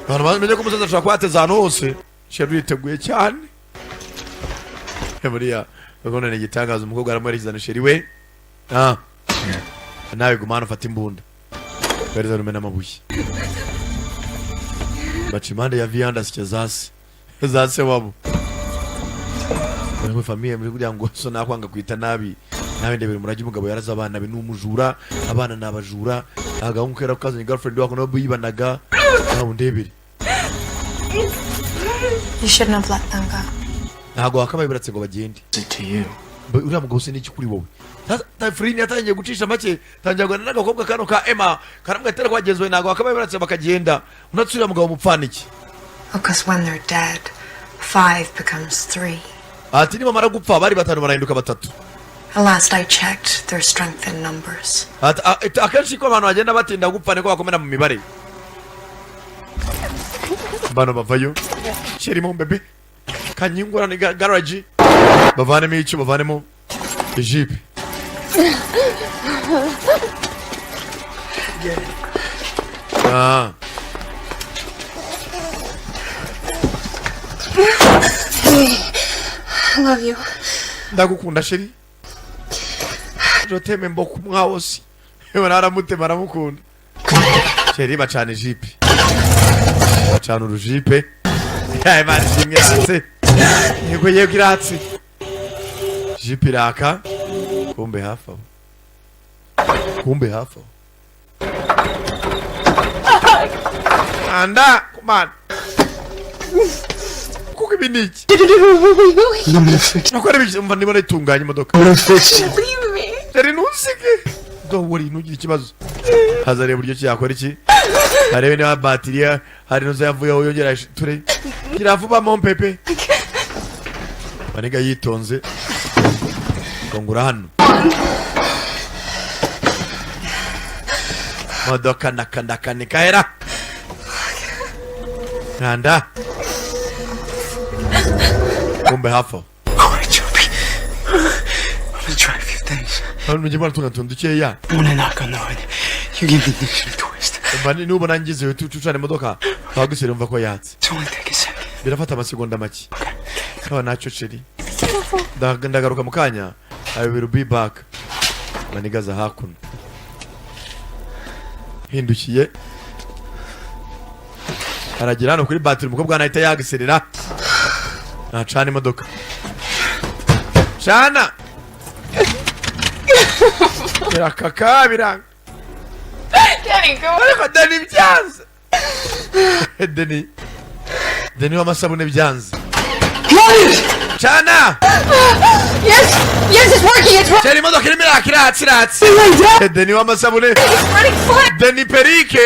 Abantu bamenye ko umusaza ashobora kuba yateze ahantu hose, chéri yiteguye cyane. Buriya urabona ni igitangaza, umukobwa aramuherekeza na chéri we. Ah, nawe guma hano, ufata imbunda, hereza rumena amabuye, baca impande ya viande asya zase za se wabo muri famille muri kugira ngo so nakwanga kwita nabi nawe. Ndebera umurage umugabo yaraze abana be, ni umujura, abana ni abajura. Agahungu kera kazanye girlfriend wako nabo yibanaga, nawe ndebere. You shouldn't have let them go. Ntabwo wakabaye biratse ngo bagende. To you. Uriya mugabo se n'iki kuri wowe? Tafrini yatangiye gucisha make, tangira kuganira n'agakobwa kano ka Emma, karamubwira ati ariko bagenzi bawe ntabwo wakabaye biratse bakagenda, unatse uriya mugabo mupfana iki? Because when they're dead, five becomes three. Ati nibamara gupfa bari batanu barahinduka batatu. And last I checked, there's strength in numbers. Ati, akenshi ko abantu bagenda batinda gupfa niko bakomera mu mibare. Bano bavayo, chéri, mon bébé, kanyingura ni garage, bavanemo icyo, bavanemo ijipe. Ah. I love you. Ndagukunda chéri, je t'aime beaucoup moi aussi. Yewe naramutema, aramukunda chéri. Bacana ijipe, bacana urujipe. Ya Imana ishimwe, iratse, yego yego, iratse, jipe iraka. Kumbe hafi aho, kumbe hafi aho anda kumana kuko ibi ni iki nakora ibiki? Umva, ndimo ndayitunganya imodoka. Leave me. Chéri, ntusige, don't worry, ntugire ikibazo. Haza areba uburyo ki yakora iki, arebe niba batiriya hari nuza yavuyeho yongera ture gira vuba mon pepe. Maniga yitonze kongura hano modoka ndakandakanika hera nkanda. Kumbe hafi aho. Alright, Joby. I'm gonna try a few things. Hano mujye muratunga utuntu dukeya. I'm gonna knock on the hood. You give the ignition a twist. Umva, nubona ngize tucana imodoka twagusere, umva ko yatse. It's only take a second. Birafata amasegonda make. Kaba ntacyo chéri. Ndagaruka mu kanya, I will be back. Manigaza hakuno hindukiye aragera hano kuri batiri, umukobwa hano ahita yagiserera, ntacana imodoka, cana birakaka biranga. Danny, go. Ariko Deni byanze, Deni, Deni w'amasabune byanze, cana. Yes, it's working. It's working. Chéri, imodoka irimo iraka, iratse, iratse, Deni w'amasabune. It's running fire. Deni perike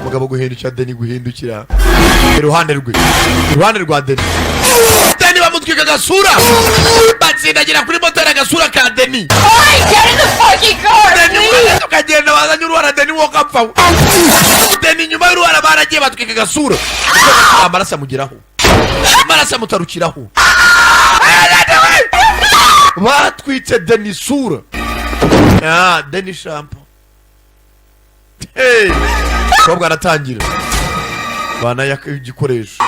umugabo guhindukira, Deni guhindukira iruhande rwe, iruhande rwa Deni, Deni bamutwika agasura, batsindagira kuri moteri agasura ka Deni. Alright, get in the fucking car, Deni please. Tukagenda bazanye uruhara. Deni, wowe ukapfa. Deni inyuma y'uruhara baragiye batwika agasura, amaraso amugeraho, amaraso amutarukiraho. Batwitse Deni isura. Ah, Deni shampo. Hey! Umukobwa aratangira banayaka igikoresho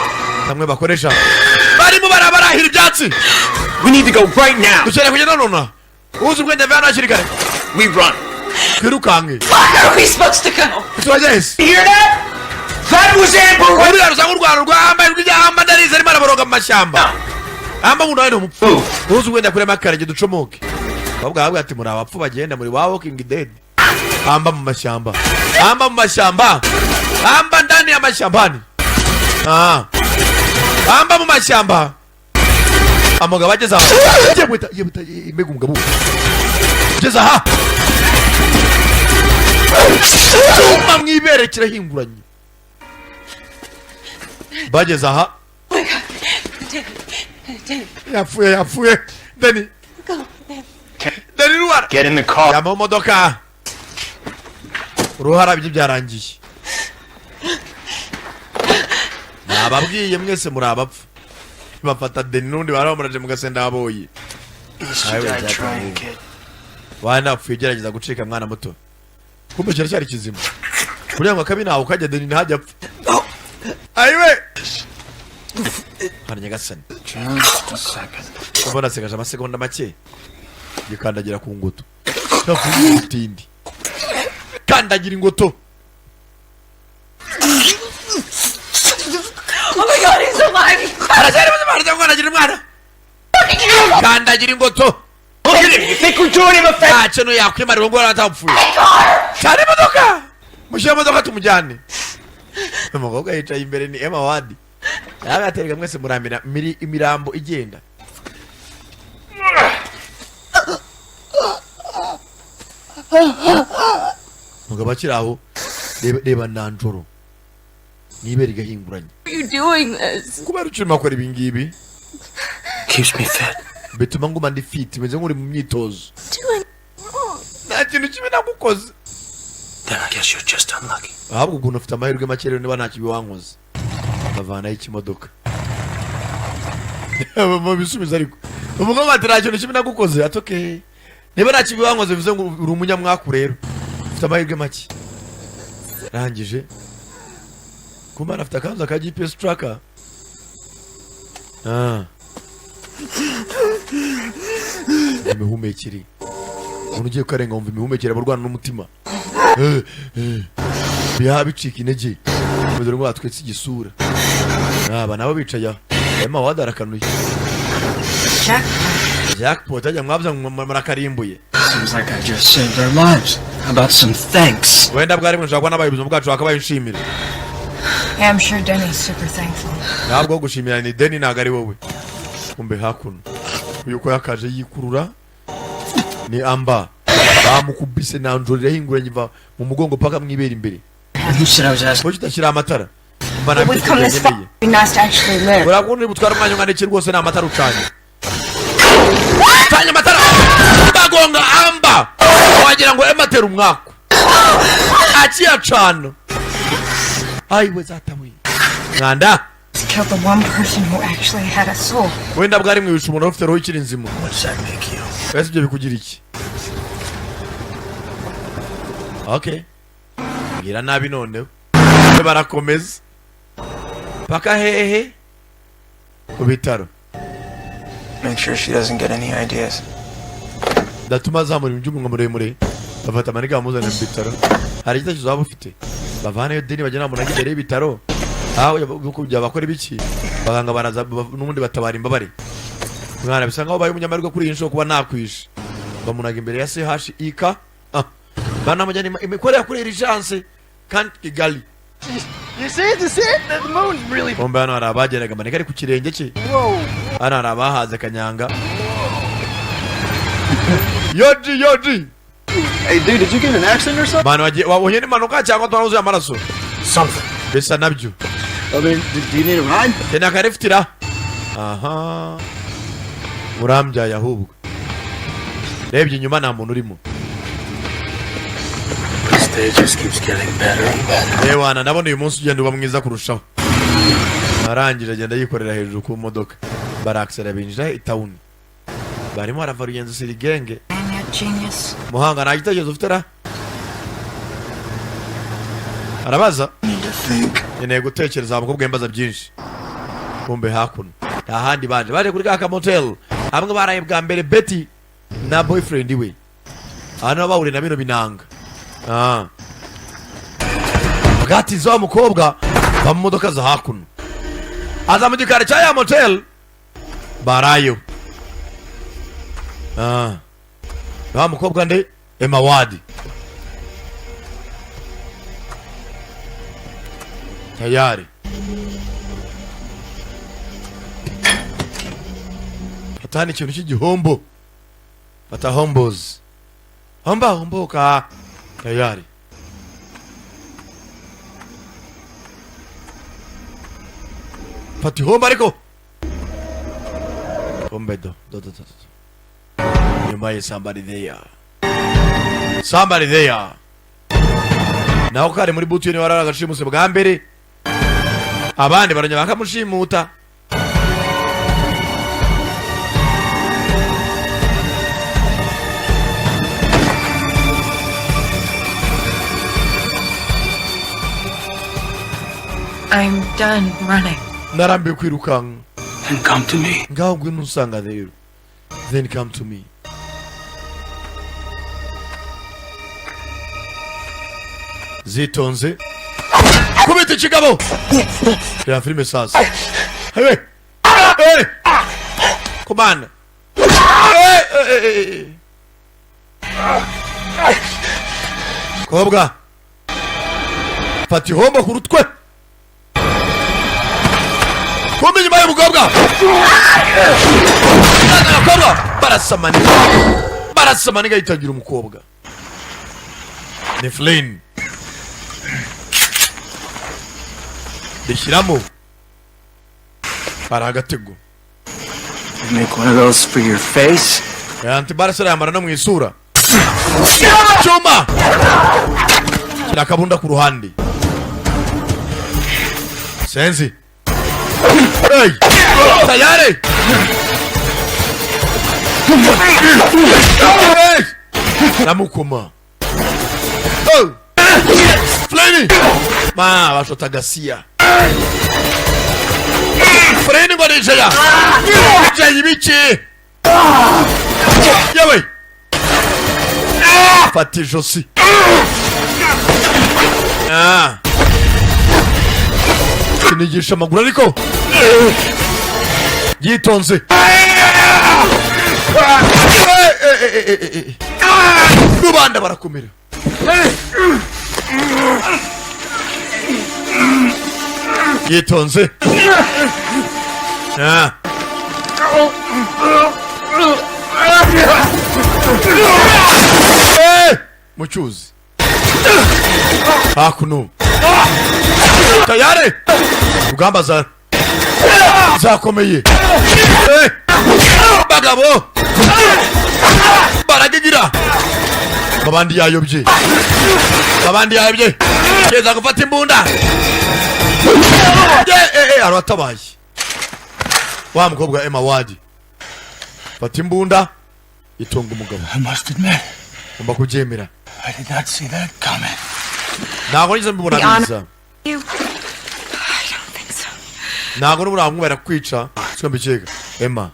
kamwe bakoresha barimo barabarahira ibyatsi. We need to go right now. Dukeneye kugenda nona. Uzi ubwenge ave hano hakiri kare. We run. Twirukanke. Where are we supposed to go? Turajya hese? Hear that? That was Amber. Uriya rusanga urwano rwa ijwi rya Amba, ndarize, arimo araboroga mu mashyamba. Amba muno ni umupfu. Uzi ubwenge akuremo akarenge, ducomoke. Ababwa bavuga ati: "Muri abapfu bagenda muri wa walking dead." Amba mu mashyamba, Amba mu mashyamba, Amba ndani ya mashyambani. Ah, Amba mu mashyamba. Amugabo ageze aho, yewe yewe, mbega umugabo ugeze aha, cyuma mu ibere kirahinguranye. Bageze aha. Oh my God. Danny. Danny. Yapfuye, yapfuye Deni. Go. Danny. Deni ruhara. Get in the car. Jya mu modoka. Uruhara bye byarangiye. Nababwiye mwese muri abapfu. Bafata Deni n'undi bari bamuraje mu gasenda aboye. Least you died trying, kid. Wana apfuye ugerageza gucika, mwana muto. Kumbe kiracyari kizima. Kugira ngo akabi ntawe ukajya, Deni ntajya apfa. Ayiwe hano, nyagasani. Just a second. Mbona asigaje amasegonda make. Gikandagira ku ngoto. Utindi kandagira ingoto. Oh my God, he's alive. Aracyari muzima, aracyari kandagira umwana, kandagira ingoto. You think we're doing him a favor? Nta kintu yakwimarira ngo atapfuye cyane. Imodoka, mushyire imodoka tumujyane. Umukobwa yicaye imbere ni Emma Wadi. Yagaterega mwese muramira miri imirambo igenda. Umugabo akiri aho, reba reba nanjoro nibere igahinguranye. Are you doing this? Kubera ukirimo akora ibi ngibi. Keeps me fit. Bituma nguma ndi fit, meze nk'uri mu myitozo. Doing wrong. Nta kintu kibi nagukoze. Then I guess you're just unlucky. Ahubwo ukuntu ufite amahirwe make rero, niba nta kibi wankoze. Bavanaho ikimodoka mu bisubizo, ariko umugabo ati: "Nta kintu kibi nagukoze." Ati: "Okay, niba nta kibi wankoze bivuze ngo uri umunyamwaku rero, ufite amahirwe make." Arangije kumana afite akanzu ka GPS tracker. Ah, imihumekere, umuntu ugiye kukarenga wumva imihumekere, aba arwana n'umutima. Eh, biha bicika intege, dore ngo batwetse igisura. Aba nabo bicaye aho. Emma Wade arakanuye. Jackpot ajya mwabya murakarimbuye. Seems like I just saved our lives. How about some thanks? Wenda bwari mwe nshobora kuba nabaye ubuzima bwacu bakabaye nshimira. Yeah, I'm sure Denny's super thankful. Ntabwo gushimira ni Deni, ntabwo ari wowe. Kumbe hakuno uyu ko yakaje yikurura ni Amba. Bamukubise nanjoro irahinguranye iva mu mugongo paka mwibera imbere. Who said I was asking? Kuki udashyira amatara? Mba But we've come this far. ntabwo It'd be nice to actually live. Urakunda butwara umwanya ungana iki rwose? Ni amatara ucanye, ucanye amatara bagonga Amba, wagira ngo Emma atera umwaku akiyacana. Ayiwe zatabuye mwanda. Just killed the one person who actually had a soul. Wenda bwari mwihisha umuntu ufite roho ikiri nzima. What's that make you? Ese ibyo bikugira iki? Okay, mbwira nabi. Noneho barakomeza paka hehe? Ku bitaro. Make sure she doesn't get any ideas. Ndatuma azamura iby'umunwa muremure. Bafata amaniga bamuzana mu bitaro. Hari igitekerezo waba ufite? Bavaneyo Deni, bagena umuntu imbere y'ibitaro aho kujya bakora ibiki. Abaganga baraza n'ubundi batabara imbabare. Mwana bisa nkaho ubaye umunyamahirwe kuri iyi nshuro kuba nakwishe. Bamunaga imbere ya CHIK. Ah, banamujyana imikorere kuri urgence kandi Kigali. You see it? You see it? The moon's really. Bombe hano hari abageraga amanika ari ku kirenge cye. Whoa. Hano hari abahaze kanyanga. Yoji yoji. Hey, dude, did you get in an accident or something? Manu wagiye wabonye n'impanuka cyangwa twaruzuye amaraso? Something. Bisa nabyo. I mean, do you need a ride? Keneye akarefutira aha murambyaye. Ahubwo rebye inyuma nta muntu urimo. This day just keeps getting better and better. Ewana, ndabona uyu munsi ugenda uba mwiza kurushaho. Arangije agenda yikorera hejuru ku modoka, barakisera binjira i town, barimo barava rugenzi sirigenge. Genius. Muhanga, nta gitekerezo ufite ra? Arabaza, nkeneye gutekereza. Abakobwa mbaza byinshi. Kumbe hakuno nta handi baje, baje kuri ka kamotel hamwe baraye bwa mbere Betty na boyfriend we. Aha niho bahuriye na bino binanga. Ah. Bwatize wa mukobwa va mu modoka za hakuno, aza mu gikari cya ya motel barayo. Ah. Wa mukobwa nde? Emma Ward tayari. Fata ikintu cy'igihombo, fata hombozi, homba homboka tayari. Fata ihombo, ariko hombe do do do do do. Nyuma ye somebody there, somebody there. Naho kari muri butu niwe warara agashimuse bwa mbere, abandi baranya bakamushimuta. I'm done running. Narambiwe kwirukanka. Then come to me. Ngaho ngwino usanga rero. Then come to me. Zitonze kubita ikigabo. Reba filime sasa. Hey, hey, komanda. Hey, hey, hey, hey. Kobwa, fata ihombo ku rutwe. Kumbe inyuma y'umukobwa, abakobwa barasamaniga, barasamaniga, yitangira umukobwa ni Flynn, rishyiramo hari agatego. Make one of those for your face. Antibarasera yambara no mu isura. Cyuma shyira akabunda ku ruhande. Senzi. Hey! Tayari! Hey! Namukoma. Oh! Flynn! Ma, bashota gasia. Flynn ngo nijeya. Nijeya ibiki? Yewe! Fata ijosi. Ah. Kinigisha amaguru ariko yitonze. Rubanda barakomera. Yitonze. Ah. Eh! Mu cyuzi hakuno tayari, urugamba za zakomeye. Eh! Bagabo baragigira, abandi yayobye, abandi yayobye, keza gufata imbunda. Ye, eh, eh, aratabaye wa mukobwa Emma Ward, fata imbunda itunga umugabo. I must admit, ngomba kubyemera, I did not see that coming. Ntabwo nigeze mbibona The honor- biza. You. I don't think so. Ntabwo n'ubu namwubera kwica, siko mbikeka Emma.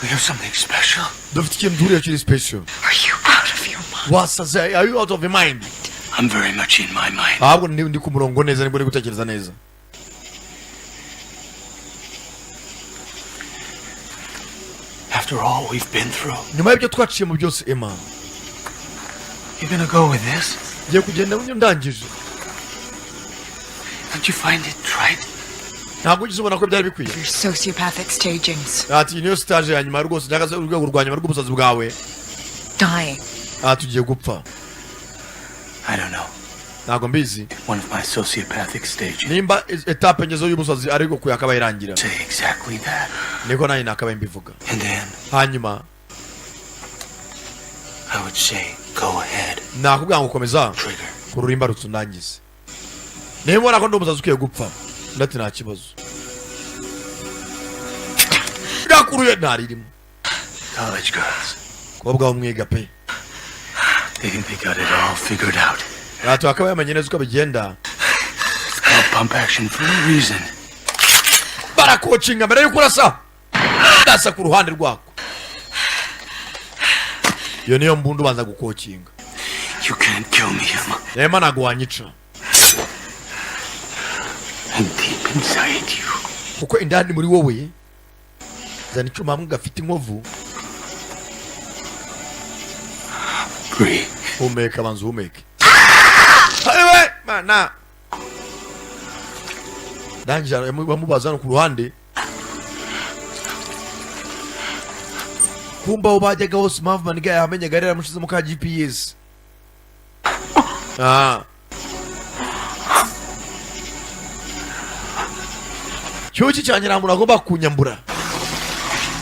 We have something special. Dufite ikintu duhuriye kiri special. Are you out of your mind? Wasaze? Are you out of your mind? I'm very much in my mind. Ahubwo ndi ku murongo neza, nibwo ndi gutekereza neza. After all we've been through, nyuma y'ibyo twaciye mu byose, Emma, you're gonna go with this? Ngiye kugenda ndangije. Don't you find it trite? Ntabwo ugeze ubona ko byari bikwiye? Your sociopathic stagings. Ati iyi niyo stage ya nyuma rwose, cyangwa se urwego rwa nyuma rw'ubusazi bwawe. Dying. Ati tugiye gupfa. I don't know. Ntabwo mbizi. One of my sociopathic stages. Nimba étape ngezeho y'ubusazi ariko kuyakaba irangira. Say exactly that. Niko nanjye nakabaye mbivuga. And then hanyuma I would say Go ahead. Nakubwira ngo komeza kurura imbarutso undangize, niba ubona ko ndi umusazi ukwiye gupfa. Undi ati nta kibazo. Gakuruye ntaririmo. College girls. Kobwa w'umwiga pe. They think they got it all figured out. Ati akaba yamenye neza uko bigenda. It's called pump action for a reason. Barakocinga mbere y'uko urasa, urasa ku ruhande rwako. Iyo niyo mbunda, ubanza gukokinga. You can't kill me, Emma. Rema, ntabwo wanyica. I'm deep inside you. Kuko indani muri wowe, zana icyuma hamwe gafite inkovu. Breathe. Humeka, banza uhumeke. Ayiwe mana, ndangije bamubaza hano ku ruhande. Kumba aho bajyaga hose, impamvu maniga yahamenyaga yari yaramushyizemo ka GPS. Ah. Cyuki cyanjye, nta muntu agomba kunyambura.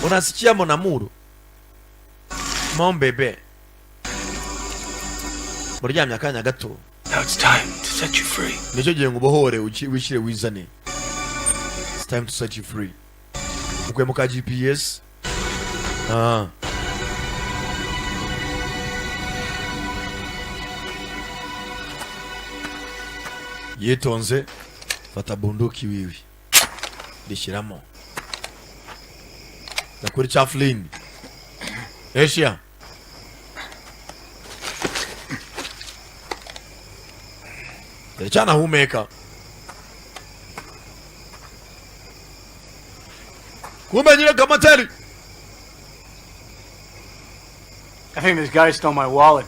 Unasikia mon amour, mon bébé, muryamye akanya gato. Now it's time to set you free. Nicyo gihe ngo ubohore, wishyire wizane. It's time to set you free. Ukuyemo ka GPS. Ah. Yitonze fata bunduki wiwe, rishyiramo nakuri Chaplin Asia. Cyanahumeka kumbe nyine kamateri. I think this guy stole my wallet.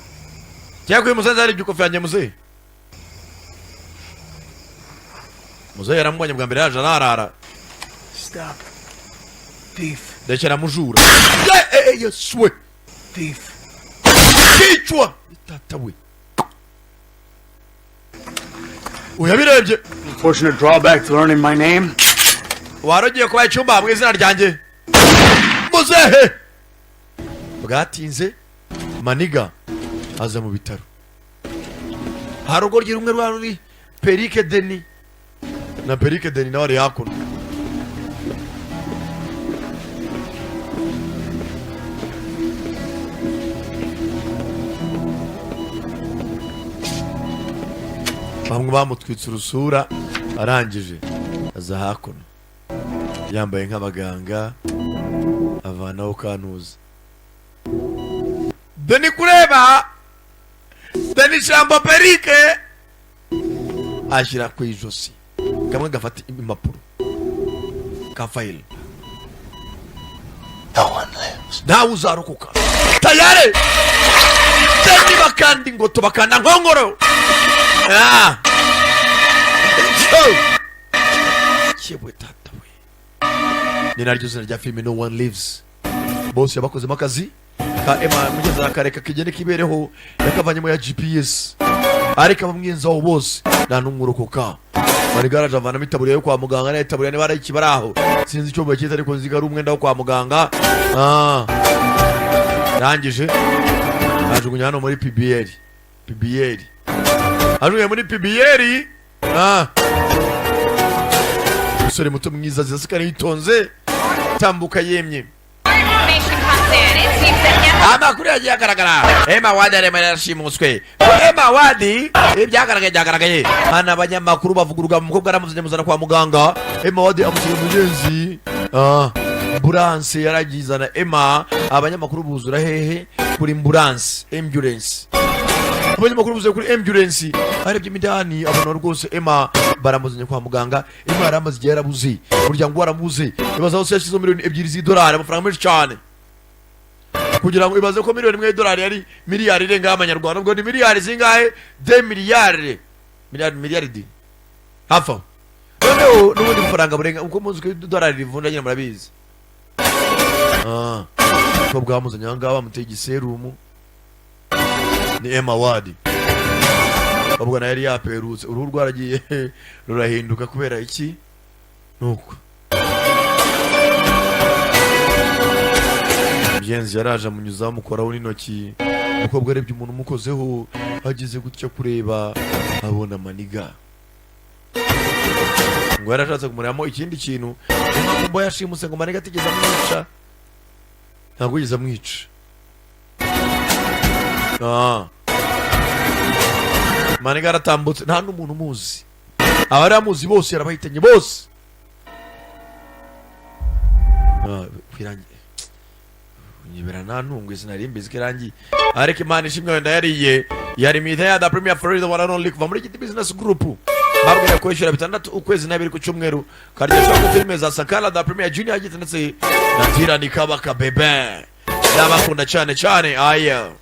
Cyangwa uyu musaza yaribye ikofi yanjye. Muzehe, muzehe yaramubonye bwa mbere yaje ararara. Stop. Thief. Ndekera mujura. Yesu we! Thief. Kicwa tata we, uyabirebye. Unfortunate drawback to learning my name. Warugiye kuba icyumba mu izina ryanjye muzehe. Bwatinze maniga aza mu bitaro, hari urugo rumwe rwa ruri perike deni na perike deni nawe ari hakuno. Bamwe bamutwitse urusura, arangije aza hakuno yambaye nk'abaganga, avanaho kantuza. Deni kureba deni shambo perike ashyira ku ijosi, kamwe gafata impapuro ka fayile. No one lives. Ntawe uzarokoka. Tayare deni bakanda ingoto, bakanda nkongoro. Ah. Oh. Yewe tata we, ni naryo zina rya filime, No One Lives. Bose yabakozemo akazi ka Emma mugeze akareka kigende kibereho, yakavanyemo ya GPS, ariko abamwenza aho bose nta n'umwe urokoka. Mani garaje avanamo itaburiya yo kwa muganga, nayo itaburiya niba ari ikibari aho sinzi icyo bakita, ariko nzi ko ari umwenda wo kwa muganga. Ah. Rangije ajugunya hano muri PBL. PBL ajugunya muri PBL. Ah. Umusore muto mwiza zizasikara yitonze, tambuka yemye. Amakuru yagiye agaragara, Emma Wadi arimo yarashimuswe. Emma Wadi, ibyagaragaye byagaragaye hano, abanyamakuru bavuguruga umukobwa aramuzanye, amuzana kwa muganga. Emma Wadi amushyira mugenzi. Ah, ambulance yaragizana Emma. Abanyamakuru buzura hehe? Kuri ambulance, ambulance. Abanyamakuru buzuye kuri ambulance. Arebye imidani abona rwose Emma baramuzanye kwa muganga. Emma yaramaze igihe yarabuze, umuryango waramubuze. Ibaza hose yashyizeho miliyoni 2 z'idolari, amafaranga menshi cyane, kugira ngo ibaze ko miliyoni 1 y'idolari yari miliyari irenga y'amanyarwanda. Ubwo ni miliyari zingahe? De miliyari, miliyari, miliyaridi hafi aho. Noneho n'ubundi bufaranga burenga uko muzi ko idolari rivunja nyine, murabizi. Ah, ko bwamuzanye aha ngaha bamuteye igiserumu. Ni Emma Ward, ubwo nayo yari yaperutse, uruhu rwaragiye rurahinduka kubera iki? Nuko mugenzi yaraje amunyuzaho, amukoraho n'intoki. Umukobwa arebye umuntu umukozeho, ageze gutya kureba abona maniga ngo yarashatse kumurebamo ikindi kintu. Niyo mpamvu yashimuse ngo maniga atigeze amwica, ntabwo yigeze amwica. Ah. Maniga aratambutse, nta n'umuntu umuzi, abari bamuzi bose yarabahitanye bose. Ah, kwirangiye nyibera nta ntungu, sinari mbizi ko irangiye, ariko Imana ishimwe wenda yariye yari mita ya the Premier Florida one and only kuva muri Giti Business Group. Babwira kwishyura 6 ukwezi n'abiri ku cyumweru, karya ku filime za Sakara the Premier Junior Giti ndetse na Tirani Kabaka Bebe. Ndabakunda cyane cyane aya.